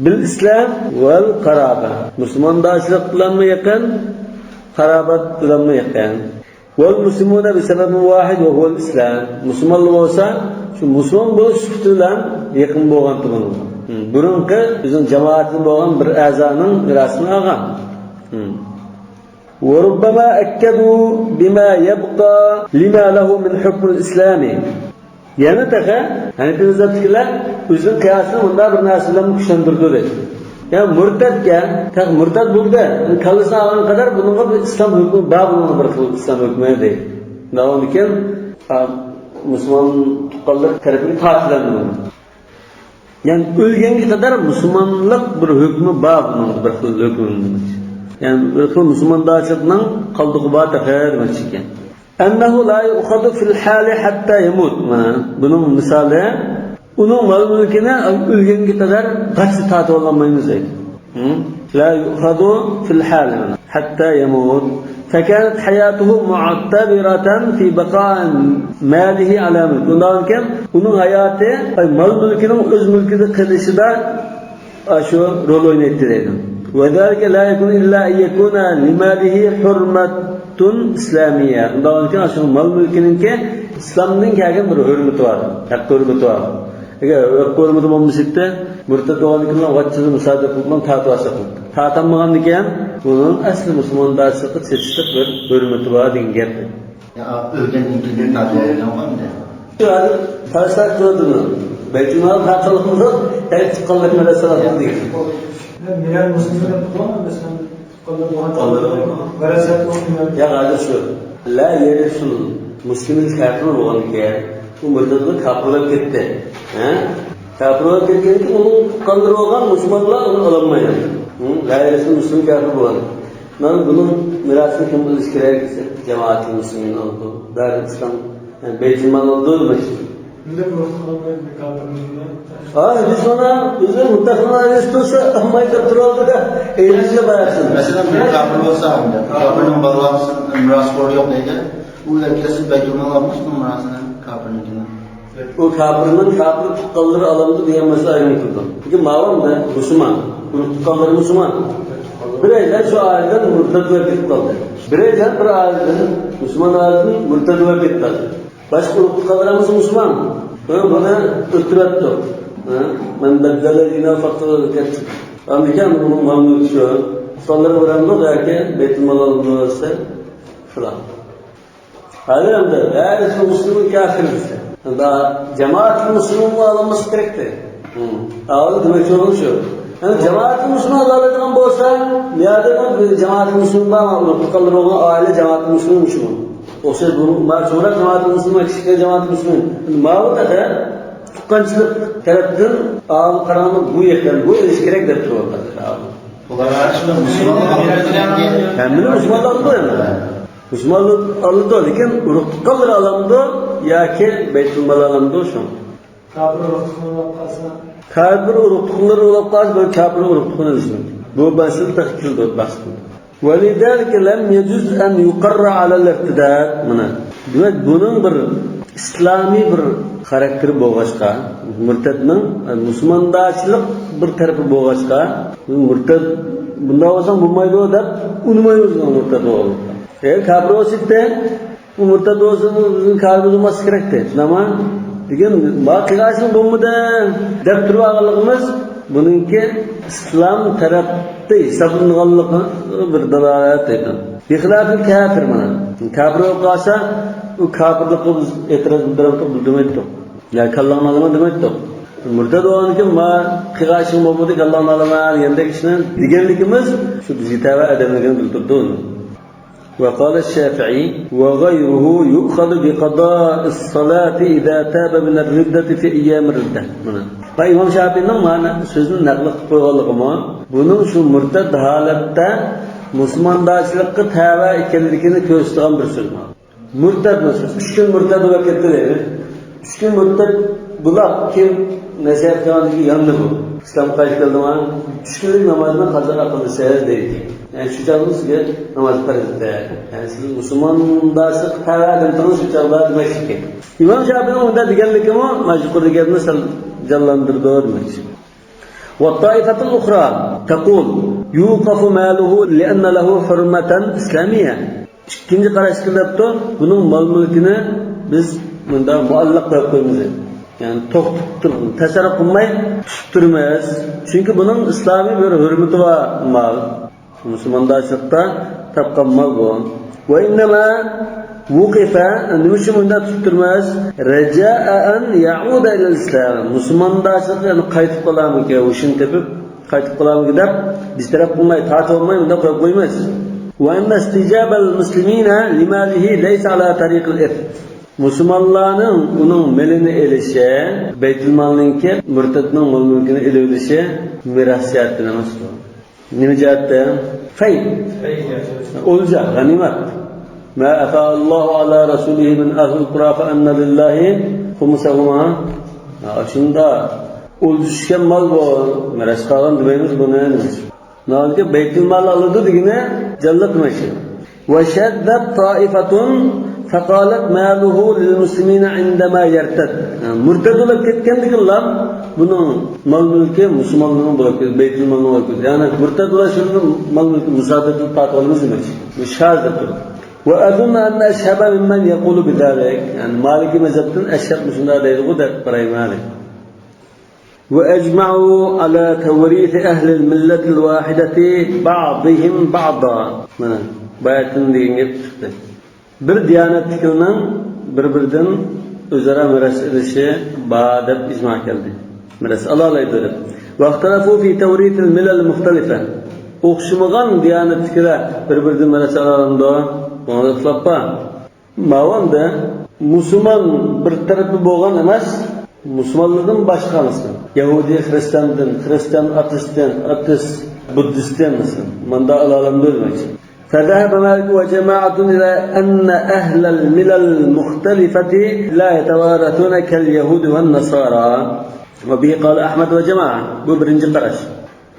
بالإسلام والقرابة. مۇسۇلماندارچىلىق بىلەنمۇ يېقىن، قارابەت بىلەنمۇ يېقىن. والمسلمون بسبب واحد وهو الإسلام. مۇسۇلمانلار بولسا شۇ مۇسۇلمان بولۇش سۈپىتى بىلەن يېقىن بولغان تۇغقىنى. بۇرۇنقى ئۆزىنىڭ جامائىتىدىن بولغان بىر ئەزانىڭ مىراسىنى ئالغان. وربما أكدوا بما يبقى لما له من حكم الإسلام. يەنە تېخى ھەنىپىي مەزھەپتىكىلەر ئۆزىنىڭ قىياسىنى مۇنداق بىر نەرسە بىلەن كۈچلەندۈرىدۇ دەيدۇ. يا مۇرتەتكە، تېخى مۇرتەت بولدى، كاللىسىنى ئالغان قەدەر بۇنىڭغا بىر ئىسلام ھۆكمى بار، بۇنىڭغا بىر خىل ئىسلام ھۆكمى دەيدۇ. داۋامىدىكى، ئا، مۇسۇلمان تۇغقانلىرى تەرىپىگە تارتىلىدۇ. يەنى ئۆلگەنگە قەدەر مۇسۇلمانلىق بىر ھۆكمى بار، بۇنىڭدا بىر خىل ھۆكمى. يەنى بىر خىل مۇسۇلماندارچىلىقنىڭ قالدۇقى بار تېخى دېمەكچى ئىكەن. أنه لا يؤخذ في الحال حتى يموت. مانا بۇنىڭ مىسالى، ئۇنىڭ مال-مۈلكىنى ئۆلگەنگە قەدەر غاچچا تارتىۋالالمايمىز دەيدۇ. لا يؤخذ في الحال حتى يموت. فكانت حياته معتبرة في بقاء ماله على ملكه. ئۇنداقكەن، ئۇنىڭ ھاياتى، ئاي، مال-مۈلكىنىڭ ئۆز مۈلكىدە قېلىشىدا، ئا، شۇ رول ئوينايتتى دەيدۇ. وذلك لا يكون إلا أن يكون لماله حرمة إسلامية. ئۇنداقكەن، شۇ مال-مۈلكىنىڭكى ئىسلامدىن كەلگەن بىر ھۆرمىتى بار، ھەق ھۆرمىتى بار. ئەگەر ھەق ھۆرمىتى بولمىسا، مۇرتەت بولغاندىن كېيىن ۋاچچىنى مۇسادىرە قىلىپ تارتىۋالسا، تارتالمىغاندىن كېيىن بۇنىڭ ئەسلى مۇسۇلماندارچىلىققا چېتىشلىق بىر ھۆرمىتى بار دېگەن گەپ. يا، ئۆلگەندىن كېيىن تارتىۋالغان دە. ھازىر پەرسات قىلىدۇ. بەيتۇلمال خاتىلىقىمىز يوق، يەنى چىققانلىق مەسىلە دېگەن. مىرەر مۇسلىم دەپ قويغان، مەسىلەن، قالدۇرغان. قالدۇرغان. ۋەرەسەت ئوقۇيمەن. يا، ھازىر شۇ. لا يرث المسلم الكافر بولغاندىكىن، ئۇ مۇرتەت بولۇپ كاپىر بولۇپ كەتتى. ھە؟ كاپىر بولۇپ كەتكەندىكىن، ئۇنىڭ تۇغقانلىرى بولغان مۇسۇلمانلار ئۇنى ئالالمايدۇ. ھە؟ لا يرث المسلم الكافر بولغان. مانا بۇنىڭ مىراسىنى كىم ئېلىشى كېرەك دېسە، جامائەتۇل مۇسلىمىن ئالىدۇ. دارۇل ئىسلام، يەنى بەيتۇلمال ئالىدۇ دېمەكچى. ئەمدى بۇ ئۇرۇق تۇغقانلار كاپىرمىكىن؟ ھە، بىز ئۇنى ئۆزى مۇتتەفىقلار ئەرز تۇرسا ئالماي دەپ تۇرۇۋالدى-دە، ئېيتىشى بار. مەسىلەن، بىر كاپىر بولسا، كاپىرنىڭ بالىلارچە مىراسخورى يوق دەيدۇ. ئۇ ئەكەلسە بەيتۇلمال ئالماس، ئۇنىڭ مىراسىنى كاپىرنىڭكىنى. ئۇ كاپىرنىڭ كاپىر تۇغقانلىرى ئالامدۇ دېگەن مەسىلە ئايرىلىپ تۇرىدۇ. چۈنكى ماۋۇ مۇسۇلمان، ئۇرۇق تۇغقانلىرى مۇسۇلمان. بىرەيلەن شۇ ئائىلىدىن مۇرتەت بولۇپ كېتىپ قالدى. بىرەيلەن بىر ئائىلىدىن، مۇسۇلمان ئائىلىدىن مۇرتەت بولۇپ كېتىپ قالدى. باشقا ئۇرۇق تۇغقانلىرىمىز مۇسۇلمان. ھە، بۇنى ئۆلتۈرۈۋەتتۇق. ھە، مەن بەددەلە دىنەھۇ فەقەد كەتتى. ئاندىكىن بۇنىڭ مەملۇكى شۇ. تۇغقانلىرى بېرەمدۇق ياكى بەيتۇلمال ئالىمىز دېسە، شۇلار. ھازىر ئەمدى ھەرىسى مۇسلىم كافىر دېسە، ئەمدى جامائەتۇل مۇسلىمىنمۇ ئالالماسلىق كېرەكتى. ھە. ئاۋۋال دېمەكچى بولغىنىم شۇ. ئەمدى جامائەتۇل مۇسلىمىن ئالالايدىغان بولسا، نېمە يەردە جامائەتۇل مۇسلىمىن بار، ئۇرۇق تۇغقانلىرى بولغان ئائىلە جامائەتۇل مۇسلىمىن شۇ. ئوخشاش بۇ، ما چوڭراق جامائەتۇل مۇسلىمىن، كىچىككىنە جامائەتۇل مۇسلىمىن. ماۋۇ تېخى تۇغقانچىلىق تەرەپتىن ئاۋۇ قاراڭنى بۇ يەكتىن بۇ ئېلىش كېرەك دەپ تۇرۇۋاتىدۇ. بۇلار ھەر مۇسۇلمانلار ھەممىنى مۇسۇلمانلار ئالىدۇ ئەمدى. مۇسۇلمانلار ئالىدۇ، لېكىن ئۇرۇق تۇغقانلىرى ئالامدۇ ياكى بەيتۇلمال ئالامدۇ شۇ؟ كاپىر ئۇرۇق تۇغقانلىرى ئالاپ قالسا؟ كاپىر ئۇرۇق تۇغقانلىرى ئالاپ قالسا، بۇ كاپىر ئۇرۇق تۇغقانلىرى ئېلىشى مۇمكىن. بۇ مەسىلە تېخى كېلىدۇ، بەھس قىلىدۇ. ولذلك لم يجز أن يقر على الارتداد. مانا، دېمەك، بۇنىڭ بىر ئىسلامىي بىر خاراكتېرى بولغاچقا، مۇرتەتنىڭ، مۇسۇلماندارچىلىق بىر تەرىپى بولغاچقا، مۇرتەت بۇنداق بولساڭ بولمايدۇ دەپ ئۇنىمايمىز مۇرتەت بولغانلىققا. ئەگەر كاپىر بولسا ئىدى، ئۇ مۇرتەت بولسا بىزنىڭ كارىمىز بولماسلىقى كېرەكتى. شۇنداقمۇ؟ لېكىن ما قىلغاچنىڭ بولمىدى دەپ تۇرۇۋالغانلىقىمىز بۇنىڭكى ئىسلام تەرەپتە ھېسابلىنىدىغانلىقىغا بىر دالالەت دەيدۇ. بىخىلاپىل كافىر مانا. كافىر بولۇپ قالسا، ئۇ كافىرلىققا بىز ئېتىراز بىلدۈرەمتۇق، بىلدۈرمەيتتۇق. يا كاللاڭنى ئالىمەن دېمەيتتۇق. مۇرتەت بولغاندىن كېيىن ما قىلغاچنىڭ بولمىدى، كاللاڭنى ئالىمەن دېگەندەك ئىشنى دېگەنلىكىمىز شۇ بىزگە تەۋە ئادەملىكىنى بىلدۈرىدۇ ئۇنى. وقال الشافعي وغيره يؤخذ بقضاء الصلاة إذا تاب من الردة في أيام الردة. مانا. ۋە ئىمام شافىئىنىڭ مانا سۆزىنى نەقىل قىلىپ قويغانلىقىمۇ، بۇنىڭ شۇ مۇرتەت ھالەتتە مۇسۇلماندارچىلىققا تەۋە ئىكەنلىكىنى كۆرسىتىدىغان بىر سۆز. مۇرتەت بولسا، ئۈچ كۈن مۇرتەت بولۇپ كەتتى دەيلى. ئۈچ كۈن مۇرتەت بولاپ كېيىن نەسىھەت قىلغاندىن كېيىن ياندى بۇ. ئىسلامغا قايتىپ كەلدىڭ، ئۈچ كۈنلۈك نامازنى قازا قىلىسىز دەيدىكەن. يەنى شۇ چاغدا سىزگە ناماز پەرز ئەتە. يەنى سىز مۇسۇلماندارچىلىققا تەۋە ئادەمدىڭىز شۇ چاغدا دېمەكچىكەن. ئىمام شافىئىنىڭ ئۇنداق دېگەنلىكىمۇ مانا يۇقىرىدىكى گەپنى سەل جانلاندۇرىدۇ دېمەكچى. والطائفة الأخرى تقول يوقف ماله لأن له حرمة إسلامية. ئىككىنچى قاراشتا دەپتۇ، بۇنىڭ مال-مۈلكىنى بىز مۇنداق مۇئەللەق قويۇپ قويىمىز. يەنى توختىتىپ تۇرۇپ، تەسەررۇپ قىلماي تۇتۇپ تۇرىمىز. چۈنكى بۇنىڭ ئىسلامىي بىر ھۆرمىتى بار مال. مۇسۇلماندارچىلىقتا تاپقان مال بۇ. وإنما وقف، نېمە ئۈچۈن بۇنداق تۇتۇپ تۇرىمىز؟ رجاء أن يعود إلى الإسلام. مۇسۇلماندارچىلىققا يەنە قايتىپ قالارمىكىن، ھوشىنى تېپىپ، قايتىپ قالارمىكىن دەپ، بىتەرەپ قىلماي، تارتىۋالماي، مۇنداق قويۇپ قويمايسىز. وأن استجاب المسلمين لماله ليس على طريق الإثم. مۇسۇلمانلارنىڭ ئۇنىڭ مېلىنى ئېلىشى، بەيتۇلمالنىڭكى، مۇرتەتنىڭ مال-مۈلكىنى ئېلىۋېلىشى مىراس جەھەتتىن ئەمەس بۇ. نېمە جەھەتتە؟ فەي. ئولجا، غەنىيمەت. ما أفاء الله على رسوله من أهل القرى فأن لله خمسهما. ھا، شۇنداق. ئولجا چۈشكەن مال بۇ. مىراس قالغان دېمەيمىز بۇنى. ناھايىتى بەيتۇلمال ئالىدۇ دېگىنى جانلىق مەشھۇر. وشذت طائفة فقالت ماله للمسلمين عندما يرتد. ھە، مۇرتەد بولۇپ كەتكەندىكىنلا بۇنىڭ مال-مۈلكى مۇسۇلمانلارنىڭ بولۇپ كېتىدۇ، بەيتۇلمالنىڭ بولۇپ كېتىدۇ. يەنى مۇرتەد بولۇپ شۇنىڭ مال-مۈلكى مۇسادىرىدىن تارتىپ ئالىمىز دېمەكچى. بۇ شاز دەپ تۇرۇپ. وأظن أن أشهب ممن يقول بذلك. يەنى مالىكىي مەزھەپتىن ئەشھەب مۇشۇنداق دەيدىغۇ دەپ قارايمەن. وأجمعوا على توريث أهل الملة الواحدة بعضهم بعضا. مانا، باياتىن دېگەن گەپ چىقتى. بىر دىيانەتتىكىلەرنىڭ بىر-بىرىدىن ئۆزئارا مىراس ئېلىشى بار دەپ ئىجما كەلدى. مىراس ئالالايدۇ دەپ. واختلفوا في توريث الملل المختلفة. ئوخشىمىغان دىيانەتتىكىلەر بىر-بىرىدىن مىراس ئالالامدۇ؟ بۇنىڭدا ئىختىلاپ بار. ماۋۇ ئەمدى مۇسۇلمان بىر تەرىپى بولغان ئەمەس، مۇسۇلمانلاردىن باشقا مەسىلەن، يەھۇدىي خىرىستىياندىن، خىرىستىيان ئاتېئىستتىن، ئاتېئىست بۇددىستتىن مەسىلەن، ماندا ئالالامدۇ دېمەكچى. فذهب مالك وجماعة إلى أن أهل الملل المختلفة لا يتوارثون كاليهود والنصارى. وبه قال أحمد وجماعة. بۇ بىرىنچى قاراش.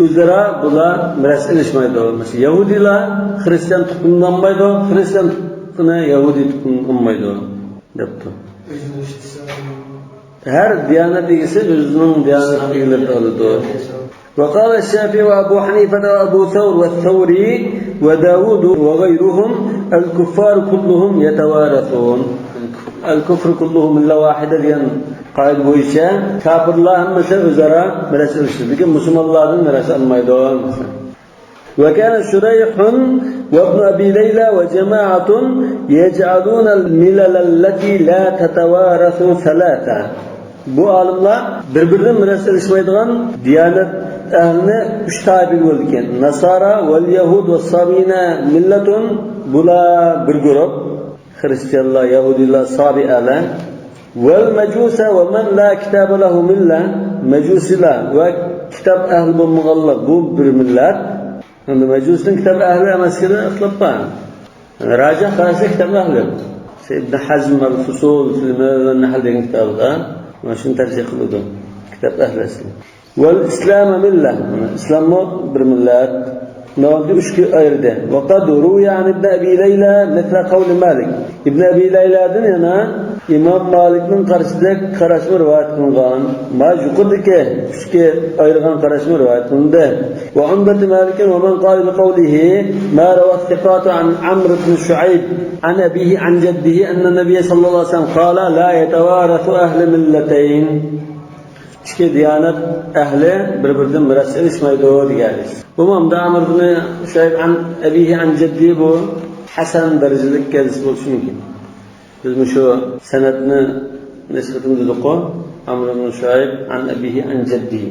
ئۆزئارا بۇلار مىراس ئېلىشمايدۇ. مەسىلەن، يەھۇدىيلار خىرىستىيان تۇخۇمىنى ئالمايدۇ، خىرىستىيان تۇخۇمى يەھۇدىي تۇخۇمىنى ئالمايدۇ، دەپتۇ. ھەر دىيانەت ئىگىسى ئۆزىنىڭ دىيانەت ئىگىلىرىنى ئالىدۇ. وقال الشافعي وأبو حنيفة وأبو ثور والثوري وداود وغيرهم الكفار كلهم يتوارثون. الكفر كله ملة واحدة دېگەن قائىدە بويىچە كاپىرلار ھەممىسى ئۆزئارا مىراس ئېلىشىدۇ. لېكىن مۇسۇلمانلاردىن مىراس ئالمايدۇ. وكان شريح وابن أبي ليلى وجماعة يجعلون الملل التي لا تتوارث ثلاثة. بۇ ئالىملار بىر-بىرىدىن مىراس ئېلىشمايدىغان دىيانەت ئەھلىنى ئۈچ تائىپىگە بۆلىدىكەن. نصارى واليهود والصابئين ملة، بۇلار بىر گۇرۇپ. خىرىستىيانلار، يەھۇدىيلار، سابىئەلەر. والمجوس ومن لا كتاب له ملة، مەجۇسىيلار ۋە كىتاب ئەھلى بولمىغانلار، بۇ بىر مىللەت. ئەمدى مەجۇسنىڭ كىتاب ئەھلى ئەمەسلىكىدە ئىختىلاپ بار. يەنى راجىھ قاراشتا كىتاب ئەھلى. شۇ ئىبن ھەزم ئەل-فۇسۇل فىل مىلەل ۋەن نەھل دېگەن كىتابىدا مانا شۇنى تەرجىھ قىلىدۇ. كىتاب ئەھلى. والإسلام ملة. مانا ئىسلاممۇ بىر مىللەت. ناۋاۋى ئۈچكە ئايرىدى. وقد روي عن ابن أبي ليلى مثل قول مالك. ئىبن ئەبى لەيلادىن يەنە ئىمام مالىكنىڭ قارىشىدەك قاراشمۇ رىۋايەت قىلىنغان. ما يۇقىرىدىكى ئۈچكە ئايرىغان قاراشمۇ رىۋايەت قىلىندى. وعمدة مالك ومن قال بقوله ما روى الثقات عن عمرو بن شعيب عن أبيه عن جده أن النبي صلى الله عليه وسلم قال لا يتوارث أهل ملتين. ئىككى دىيانەت ئەھلى بىر-بىرىدىن مىراس ئېلىشمايدۇ دېگەن ھەدىس. بۇمۇ ئەمدى ئەمر ئىبن شۇئەيب ئەن ئەبىھى ئەن جەددىھى، بۇ ھەسەن دەرىجىلىك ھەدىس بولۇشى مۇمكىن. بىز مۇشۇ سەنەدنى نەشر قىلدۇققۇ. ئەمر ئىبن شۇئەيب ئەن ئەبىھى ئەن جەددىھى.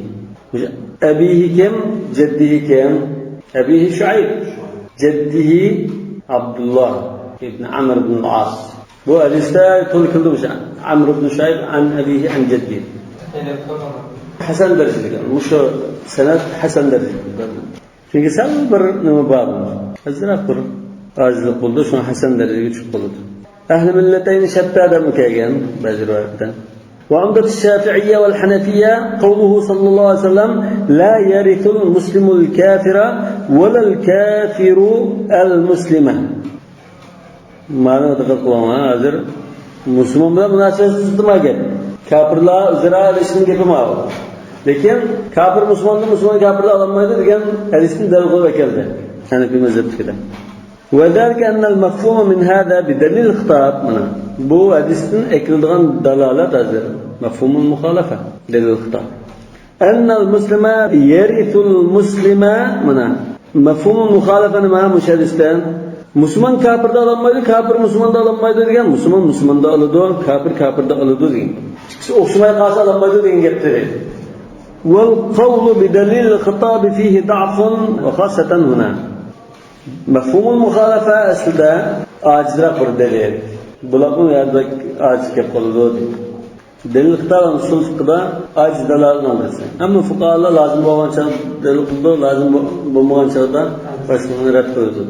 مۇشۇ ئەبىھى كىم؟ جەددىھى كىم؟ ئەبىھى شۇئەيب. جەددىھى ئابدۇللا ئىبن ئەمر ئىبن ئاس. بۇ ھەدىستە تولا كېلىدۇ مۇشۇ. ئەمر ئىبن شۇئەيب ئەن ئەبىھى ئەن جەددىھى. ھەسەن دەرىجىلىك. مۇشۇ سەنەد ھەسەن دەرىجىلىك. چۈنكى سەل بىر نېمە بار بۇنىڭدا. ئازراق بىر ئاجىزلىق بولىدۇ، شۇڭا ھەسەن دەرىجىگە چۈشۈپ قالىدۇ. ئەھلى مىللەتەينى شەتتە دەپمۇ كەلگەن بەزى رىۋايەتتە. وعمدة الشافعية والحنفية قوله صلى الله عليه وسلم لا يرث المسلم الكافر ولا الكافر المسلم. مانا دىققەت قىلىڭلار، ھازىر مۇسۇلمان بىلەن مۇناسىۋەتسىز تۇتما گەپ. كاپىرلار ئۆزئارا ئېلىشىشنىڭ گېپى ماۋۇ. لېكىن كاپىر مۇسۇلماندىن، مۇسۇلمان كاپىردىن ئالالمايدۇ دېگەن ھەدىسنى دەلىل قىلىپ ئەكەلدى ھەنەفىي مەزھەپتىكىلەر. وذلك أن المفهوم من هذا بدليل الخطاب. مانا بۇ ھەدىستىن ئەكېلىدىغان دالالەت ھازىر مەفھۇمۇل مۇخالىفە، دەلىل خىتاب. أن المسلم يرث المسلم. مانا مەفھۇمۇل مۇخالىپە نېمە مۇشۇ ھەدىستە؟ مۇسۇلمان كاپىردىن ئالالمايدۇ، كاپىر مۇسۇلماندىن ئالالمايدۇ دېگەن، مۇسۇلمان مۇسۇلماندىن ئالىدۇ، كاپىر كاپىردىن ئالىدۇ دېگەن. ئىككىسى ئوخشىماي قالسا ئالالمايدۇ دېگەن گەپتۇر. والقول بدليل الخطاب فيه ضعف وخاصة هنا. مفهوم المخالفة ئەسلىدە ئاجىزراق بىر دەلىل. بۇلارمۇ يەردە ئاجىز گەپ قىلىدۇ دەيدۇ. دەلىل خىتاب ئۇسۇل فىقھىدا ئاجىز دەلالەتنىڭ بىرسى. ئەمما فۇقاھالار لازىم بولغان چاغدا دەلىل قىلىدۇ، لازىم بو-، بولمىغان چاغدا باشقىلارنى رەت قىلىدۇ.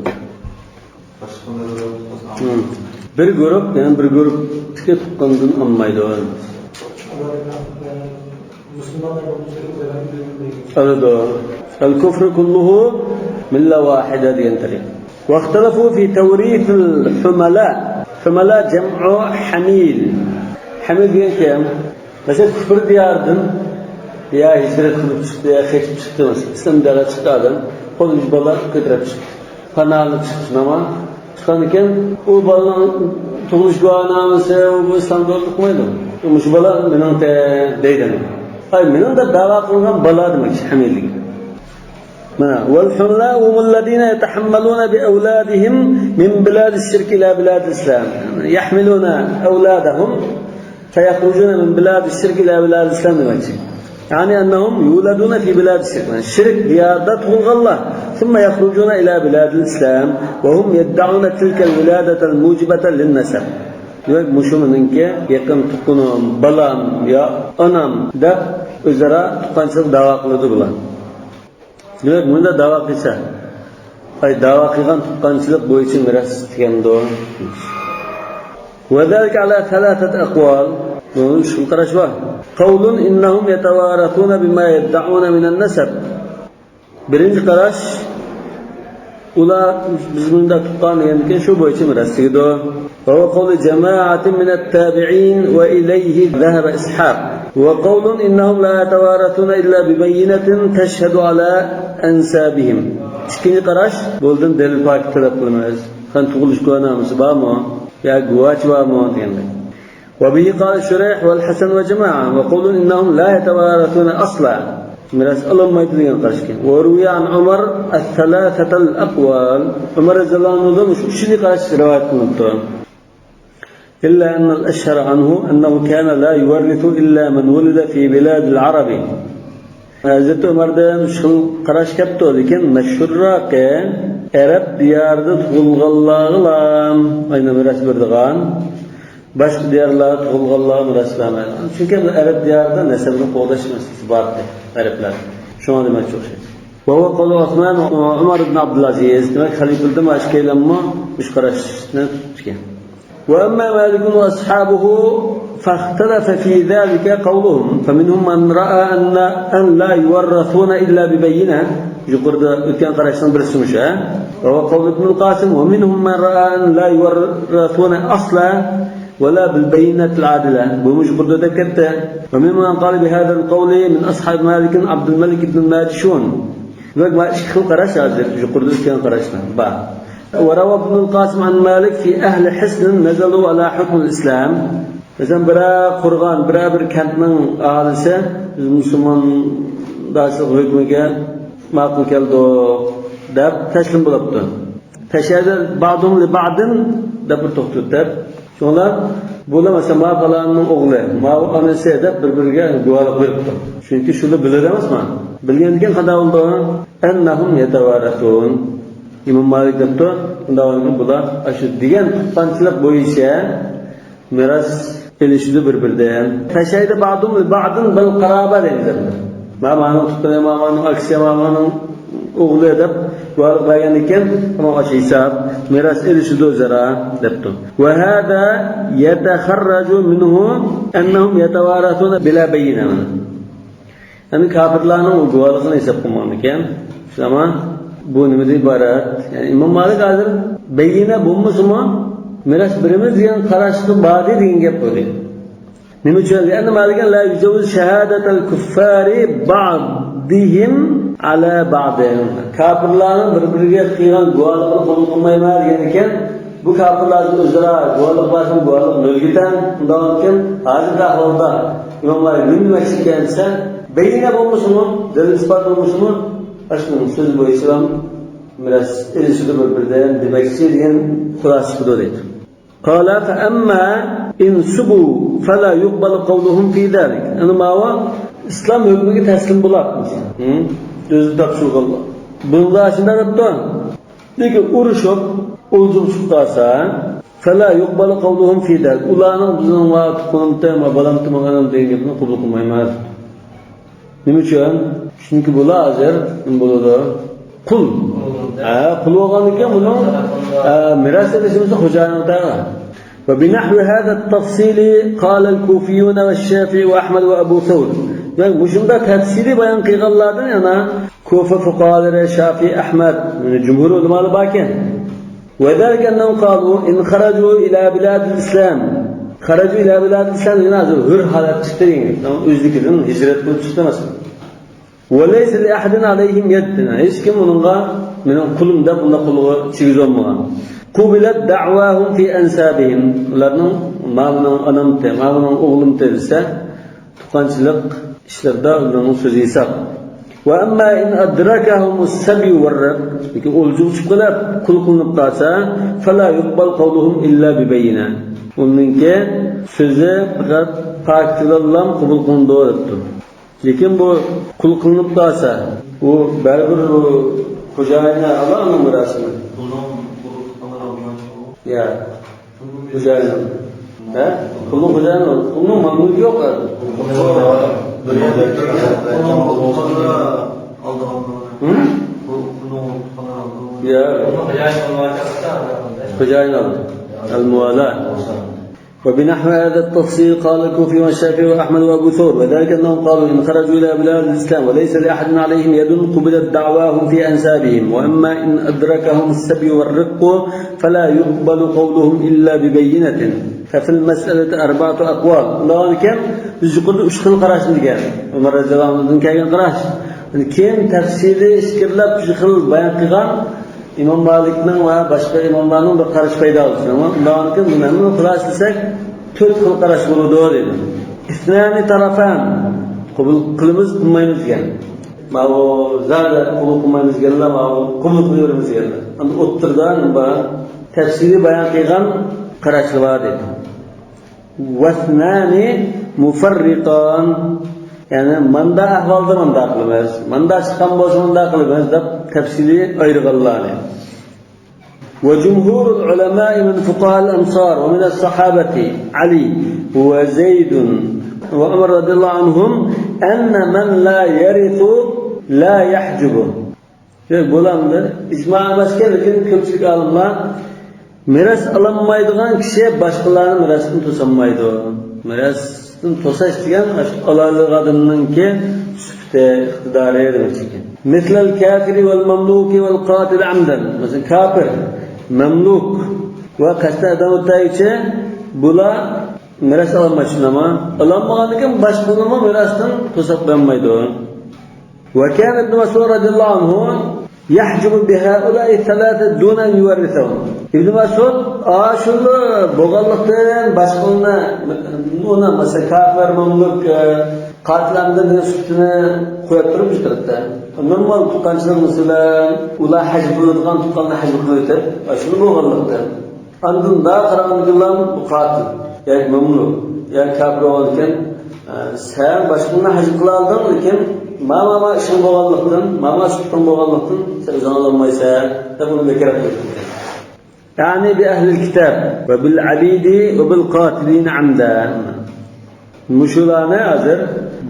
بىر گۇرۇپ يەنە بىر گۇرۇپتىكى تۇغقىنىدىن ئالمايدۇ. ئالىدۇ. الكفر كله ملة واحدة دېگەن تەرىقە. واختلفوا في توريث الحملاء. حملاء جمع حميل. ھەمىل دېگەن كىم؟ مەسىلەن، كۇفر دىيارىدىن يا ھىجرەت قىلىپ چىقتى، يا قېچىپ چىقتى، مەسىلەن، ئىسلام دىيارىغا چىقتى ئادەم، قولىدىكى بالىلار كۆتۈرۈپ چىقتى. پانا ئېلىپ چىقتى، شۇنداقمۇ؟ چىققاندىكىن ئۇ بالىنىڭ تۇغۇلۇش گۇۋاھنامىسى، ئۇ بۇ ئىسلام دۆلىتى ئۇقمايدۇ. مۇشۇ بالا مېنىڭ دەيدۇ. ئاي، مېنىڭ دەپ داۋا قىلغان بالا دېمەكچى، ھەمىيلىگە. مانا، والحملاء هم الذين يتحملون بأولادهم من بلاد الشرك إلى بلاد الإسلام. يحملون أولادهم فيخرجون من بلاد الشرك إلى بلاد الإسلام دېمەكچى. يعني أنهم يولدون في بلاد الشرك. شىرك دىيارىدا تۇغۇلغانلار. ثم يخرجون إلى بلاد الإسلام وهم يدعون تلك الولادة الموجبة للنسب. دېمەك، مۇشۇ مېنىڭكى يېقىن تۇغقىنىم، بالام يا ئانام دەپ ئۆزئارا تۇغقانچىلىق داۋا قىلىدۇ بۇلار. دېمەك، مۇنداق داۋا قىلسا، ئاي، داۋا قىلغان تۇغقانچىلىق بويىچە مىراس دېگەندۇ. وذلك على ثلاثة أقوال. بۇنىڭ ئۈچ خىل قاراش بار. قول إنهم يتوارثون بما يدعون من النسب. بىرىنچى قاراش، ئۇلار بىز مۇنداق تۇغقان دېگەندىكىن شۇ بويىچە مىراس دېگىدۇ. وهو قول جماعة من التابعين وإليه ذهب إسحاق. وقول إنهم لا يتوارثون إلا ببينة تشهد على أنسابهم. ئىككىنچى قاراش، بۇلدىن دەلىل پاكىت تەلەپ قىلىمىز. قېنى تۇغۇلۇش گۇۋاھنامىسى بارمۇ؟ يا گۇۋاچى بارمۇ؟ دېگەندەك. وبه قال شريح والحسن وجماعة، وقول إنهم لا يتوارثون أصلا. مىراس ئالالمايدۇ دېگەن قاراشكەن. وروي عن عمر الثلاثة الأقوال. ئۆمەر رەزىياللاھۇ ئەنھۇدىن مۇشۇ ئۈچىنچى قاراش رىۋايەت قىلىنىپتۇ. إلا أن الأشهر عنه أنه كان لا يورث إلا من ولد في بلاد العرب. ھەزرىتى ئۆمەردىن شۇ قاراش كەپتۇ، لېكىن مەشھۇرراقى ئەرەب دىيارىدا تۇغۇلغانلارغىلا ئاينا مىراس بېرىدىغان. باشقا دىيارلاردا تۇغۇلغانلار مىراس بەرمەيدۇ. چۈنكى بۇ ئەرەب دىيارىدا نەسەبنى قوغداش مەسىلىسى بار ئىدى ئەرەبلەردە. شۇڭا دېمەكچى ئوخشايدۇ. وهو قول عثمان وعمر بن عبد العزيز. دېمەك، خەلىپىلەردىن ئىككىيلەنمۇ مۇشۇ قاراشنى تۇتۇپتىكەن. وأما مالك وأصحابه فاختلف في ذلك قولهم، فمنهم من رأى أن، أن لا يورثون إلا ببينة. يۇقىرىدا ئۆتكەن قاراشنىڭ بىرسى مۇشۇ، ھە؟ وهو قول ابن القاسم، ومنهم من رأى أن لا يورثون أصلا ولا بالبينة العادلة. بۇمۇ يۇقىرىدا ئۆتۈپ كەتتى. وممن قال بهذا القول من أصحاب مالك عبد الملك بن الماجشون. دېمەك، مانا ئىككى خىل قاراش ھازىر، يۇقىرىدا ئۆتكەن قاراشلار بار. وروى ابن القاسم عن مالك في أهل حصن نزلوا على حكم الإسلام. مەسىلەن، بىرەر قورغان، بىرەر بىر كەنتنىڭ ئاھالىسى، بىز مۇسۇلماندارچىلىق ھۆكمىگە ماقۇل كەلدۇق دەپ تەسلىم بولۇپتۇ. فشهد بعضهم لبعض دەپ بىر توختىتىپ، شۇڭلار بۇلار مەسىلەن، ما پالاننىڭ ئوغلى، ما ئانىسى دەپ بىر-بىرىگە گۇۋاھلىق بېرىپتۇ. چۈنكى شۇلار بىلىدۇ ئەمەسمۇ؟ بىلگەندىكىن قانداق بولىدۇ؟ أنهم يتوارثون. ئىمام مالىك دەپتۇ، بۇنداق بولغاندىكىن بۇلار ئاشۇ دېگەن تۇغقانچىلىق بويىچە مىراس ئېلىشىدۇ بىر-بىرىدىن. فشهد بعضهم لبعض بالقرابة دەيمىز ئەمدى. ما مانىڭ تۇغقىنى، ما مانىڭ ئاكىسى، ما مانىڭ ئوغلى دەپ گۇۋاھلىق بەرگەندىكىن، تامام ئاشۇ ھېساب، مىراس ئېلىشىدۇ ئۆزئارا دەپتۇ. وهذا يتخرج منه أنهم يتوارثون بلا بينة. يەنى كاپىرلارنىڭ ئۇ گۇۋاھلىقىنى ھېساب قىلمىغان ئىكەن. شۇنداقمۇ؟ بۇ نېمىدىن ئىبارەت؟ يەنى ئىمام مالىك ھازىر بەييىنە بولمىسىمۇ، مىراس بېرىمىز دېگەن قاراشقا باردى دېگەن گەپ بۇ دەيدۇ. نېمە ئۈچۈن؟ لأن مالكا لا يجوز شهادة الكفار بعضهم على بعض. كاپىرلارنىڭ بىر-بىرىگە قىلغان گۇۋاھلىقىنى قوبۇل قىلمايمەن دېگەن ئىكەن. بۇ كاپىرلار ئۆزئارا گۇۋاھلىق بەرسۇن، گۇۋاھلىق نۆلگە تەڭ. ئۇنداق ئىكەن، ھازىرقى ئەھۋالدا ئىمام مالىك نېمە دېمەكچى ئىكەن دېسە، بەييىنە بولمىسىمۇ، دەلىل ئىسپات بولمىسىمۇ، ئاشۇنىڭ سۆزى بويىچە مىراس ئېلىشىدۇ بىر-بىرىدىن دېمەكچى دېگەن خۇلاسە چىقىدۇ دەيدۇ. قال فأما إن سبوا فلا يقبل قولهم في ذلك. ئەنە ماۋۇ ئىسلام ھۆكمىگە تەسلىم بولۇپ، ھە؟ ئۆزى تاپشۇرغانلار. بۇندا شۇنداق دەپتۇ. لېكىن ئۇرۇشۇپ، ئولجىغا چۈشۈپ قالسا، فلا يقبل قولهم في ذلك. ئۇلارنىڭ بىزنىڭ ۋاقىت قۇلۇمتى، بالامتى، ماڭانام دېگەن گەپنى قوبۇل قىلمايمىز. نېمە ئۈچۈن؟ چۈنكى بۇلار ھازىر نېمە بولىدۇ؟ قۇل. ھە، قۇل بولغاندىن كېيىن بۇنىڭ، ھە، مىراس ئېلىشىمىز خوجايىنغا تەۋە. وبنحو هذا التفصيل قال الكوفيون والشافعي وأحمد وأبو ثور. يەنى مۇشۇنداق تەپسىلىي بايان قىلغانلاردىن يەنە كوفا فۇقاھالىرى، شافىئىي، ئەھمەد، يەنى جۇمھۇر ئۆلىمالار باركەن. وذلك أنهم قالوا إن خرجوا إلى بلاد الإسلام. خرجوا إلى بلاد الإسلام دېگەن ھازىر ھۆر ھالەتتە چىقتى دېگەن گەپ. ئۆزلۈكىدىن ھىجرەت قىلىپ چىقتى ئەمەس. وليس لأحد عليهم يد. ھېچكىم ئۇنىڭغا، مېنىڭ قۇلۇم دەپ، ئۇنداق قولىغا چىگىزالمىغان. قبلت دعواهم في أنسابهم. ئۇلارنىڭ، ماۋۇنىڭ ئانامتى، ماۋۇنىڭ ئوغلۇمتى دېسە، تۇغقانچىلىق ئىشلىرىدا ئۇلارنىڭ سۆزى ھېساب. وأما إن أدركهم السبي والرق. لېكىن ئولجىغا چۈشۈپ قېلىپ، قۇل قىلىنىپ قالسا، فلا يقبل قولهم إلا ببينة. ئۇنىڭكى سۆزى پەقەت پاكىت بىلەنلا قوبۇل قىلىنىدۇ دەپتۇ. لېكىن بۇ قۇل قىلىنىپ قالسا، ئۇ بەرىبىر ئۇ خوجايىنى ئالامدۇ مىراسىنى؟ يا. خوجايىنى. ھە؟ قۇلنىڭ خوجايىنى، قۇلنىڭ مەملۇكى يوق ھازىر. ھە؟ يا. خوجايىنى ئالدى. ئەل مۇۋالا. وبنحو هذا التفصيل قال الكوفي والشافعي وأحمد وأبو ثور، وذلك أنهم قالوا إن خرجوا إلى بلاد الإسلام وليس لأحد عليهم يد قبلت دعواهم في أنسابهم، وأما إن أدركهم السبي والرق فلا يقبل قولهم إلا ببينة، ففي المسألة أربعة أقوال. ئۇنداق ئىكەن، بىز يۇقىرىدا ئۈچ خىل قاراشنى دېگەن. ئۆمەر رەزىياللاھۇ ئەنھۇدىن كەلگەن قاراش. كېيىن تەپسىلىي ئىچكىرىلەپ ئۈچ خىل بايان قىلغان. ئىمام مالىكنىڭ ۋە باشقا ئىماملارنىڭ بىر قارىشى پەيدا بولسۇن. ئۇنداق ئىكەن، بۇنى ھەممىنى خۇلاسىلىسەك، تۆت خىل قاراش بولىدۇ دەيدۇ. اثنان طرفان. قوبۇل قىلىمىز، قىلمايمىز دېگەن. ماۋۇ زادى قوبۇل قىلمايمىز دېگەنلەر، ماۋۇ قوبۇل قىلىۋېرىمىز دېگەنلەر. ئەمدى ئوتتۇرىدا نېمە بار؟ تەپسىلىي بايان قىلغان قاراشلار بار دەيدۇ. واثنان مفرقان. يەنى ماندا ئەھۋالدا ماندا قىلىمىز، ماندا چىققان بولسا ماندا قىلىمىز دەپ تەپسىلىي ئايرىغانلارنى. وجمهور العلماء من فقهاء الأمصار ومن الصحابة علي وزيد وعمر رضي الله عنهم أن من لا يرث لا يحجب. دېمەك، بۇلارنى ئىجما ئەمەسكەن، لېكىن كۆپچىلىك ئالىملار مىراس ئالالمايدىغان كىشى باشقىلارنى مىراستىن توسالمايدۇ. مىراستىن توساش دېگەن ئاشۇ ئالالايدىغان ئادەمنىڭكى سۈپىتى، ئىقتىدارى دېمەكچىكەن. مثل الكافر والمملوك والقاتل عمدا. مەسىلەن، كاپىر، مەملۇك ۋە قەستەن ئادەم ئۆلتۈرگۈچى بۇلار مىراس ئالالمايدۇ، شۇنداقمۇ؟ ئالالمىغاندىكىن باشقىلىرىمۇ مىراستىن توساپ قويالمايدۇ. وكان ابن مسعود رضي الله عنه يحجب بهؤلاء الثلاثة دون أن يورثهم. ئىبن مەسئۇد ئاشۇلار بولغانلىقتىن باشقىلارنى، ئۇنى مەسىلەن، كاپىر، مەملۇك، ئە، قاتىل ئەمدى دېگەن سۈپىتىنى قويۇپ تۇرۇپ بىر تەرەپتە. نورمال تۇغقانچىلىق مەسىلەن، ئۇلار ھەج قىلىدىغان تۇغقانلار ھەج قىلىۋېتىپ، ئاشۇلار بولغانلىقتىن. ئاندىن مۇنداق قارىغاندىكىنلا بۇ قاتىل ياكى مەملۇك ياكى كاپىر بولغاندىكىن، ئە، سەن باشقىلارنى ھەج قىلالىدىڭ، لېكىن ما، ما، ما ئىشىڭ بولغانلىقتىن، ما، ما سۈپىتىڭ بولغانلىقتىن سەن ئۆزۈڭ ئالالمايسەن دەپ ئۇنى بىكار قىلىپ قويدى. يعني بأهل الكتاب وبالعبيد وبالقاتلين عمدا. مۇشۇلارنى ھازىر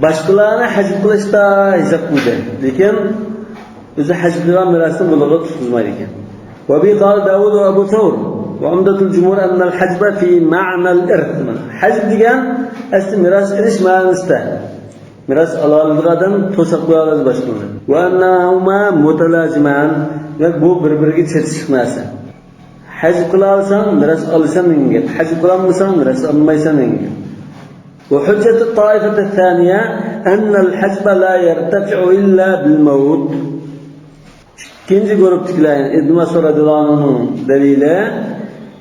باشقىلارنى ھەج قىلىشتا ھېساب قىلدى. لېكىن ئۆزى ھەج قىلغان مىراسنى بۇلارغا تۇتقۇزمايدىكەن. وبه قال داود وأبو ثور وعمدة الجمهور أن الحجب في معنى الإرث. ھەج دېگەن ئەسلى مىراس ئېلىش مەنىسىدە. مىراس ئالالىدىغان ئادەم توساپ قويالمايدۇ باشقىلارنى. وأنهما متلازمان. دېمەك، بۇ بىر-بىرىگە چېتىشلىق نەرسە. ھەج قىلالىساڭ، مىراس ئالىسەن دېگەن گەپ. ھەج قىلالمىساڭ، مىراس ئالمايسەن دېگەن گەپ. وحجة الطائفة الثانية أن الحجب لا يرتفع إلا بالموت. ئىككىنچى گۇرۇپتىكىلەر، يەنى ئىبن مەسئۇد رەزىياللاھۇ ئەنھۇنىڭ دەلىلى،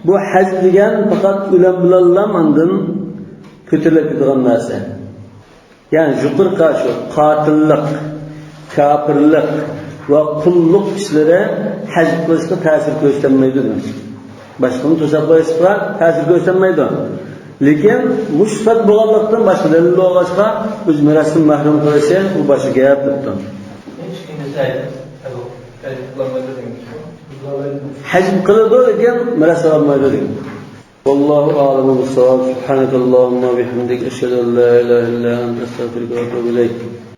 بۇ ھەج دېگەن پەقەت ئۆلۈم بىلەنلا ئاندىن كۆتۈرۈلۈپ كېتىدىغان نەرسە. يەنى يۇقىرىقى شۇ قاتىللىق، كاپىرلىق ۋە قۇللۇق ئىشلىرى ھەج قىلىشقا تەسىر كۆرسەتمەيدۇ دېمەكچى. باشقىنى توساپ قويۇشقا تەسىر كۆرسەتمەيدۇ. لېكىن مۇشۇ سۈپەت بولغانلىقتىن، باشقا دەلىل بولغاچقا، ئۆز مىراسىدىن مەھرۇم قىلىشى، بۇ باشقا گەپ دەپتۇ. ھەج قىلىدۇ، لېكىن مىراس ئالالمايدۇ دېگەن. والله أعلم بالصواب. سبحانك اللهم وبحمدك، أشهد أن لا إله إلا أنت، أستغفرك وأتوب إليك.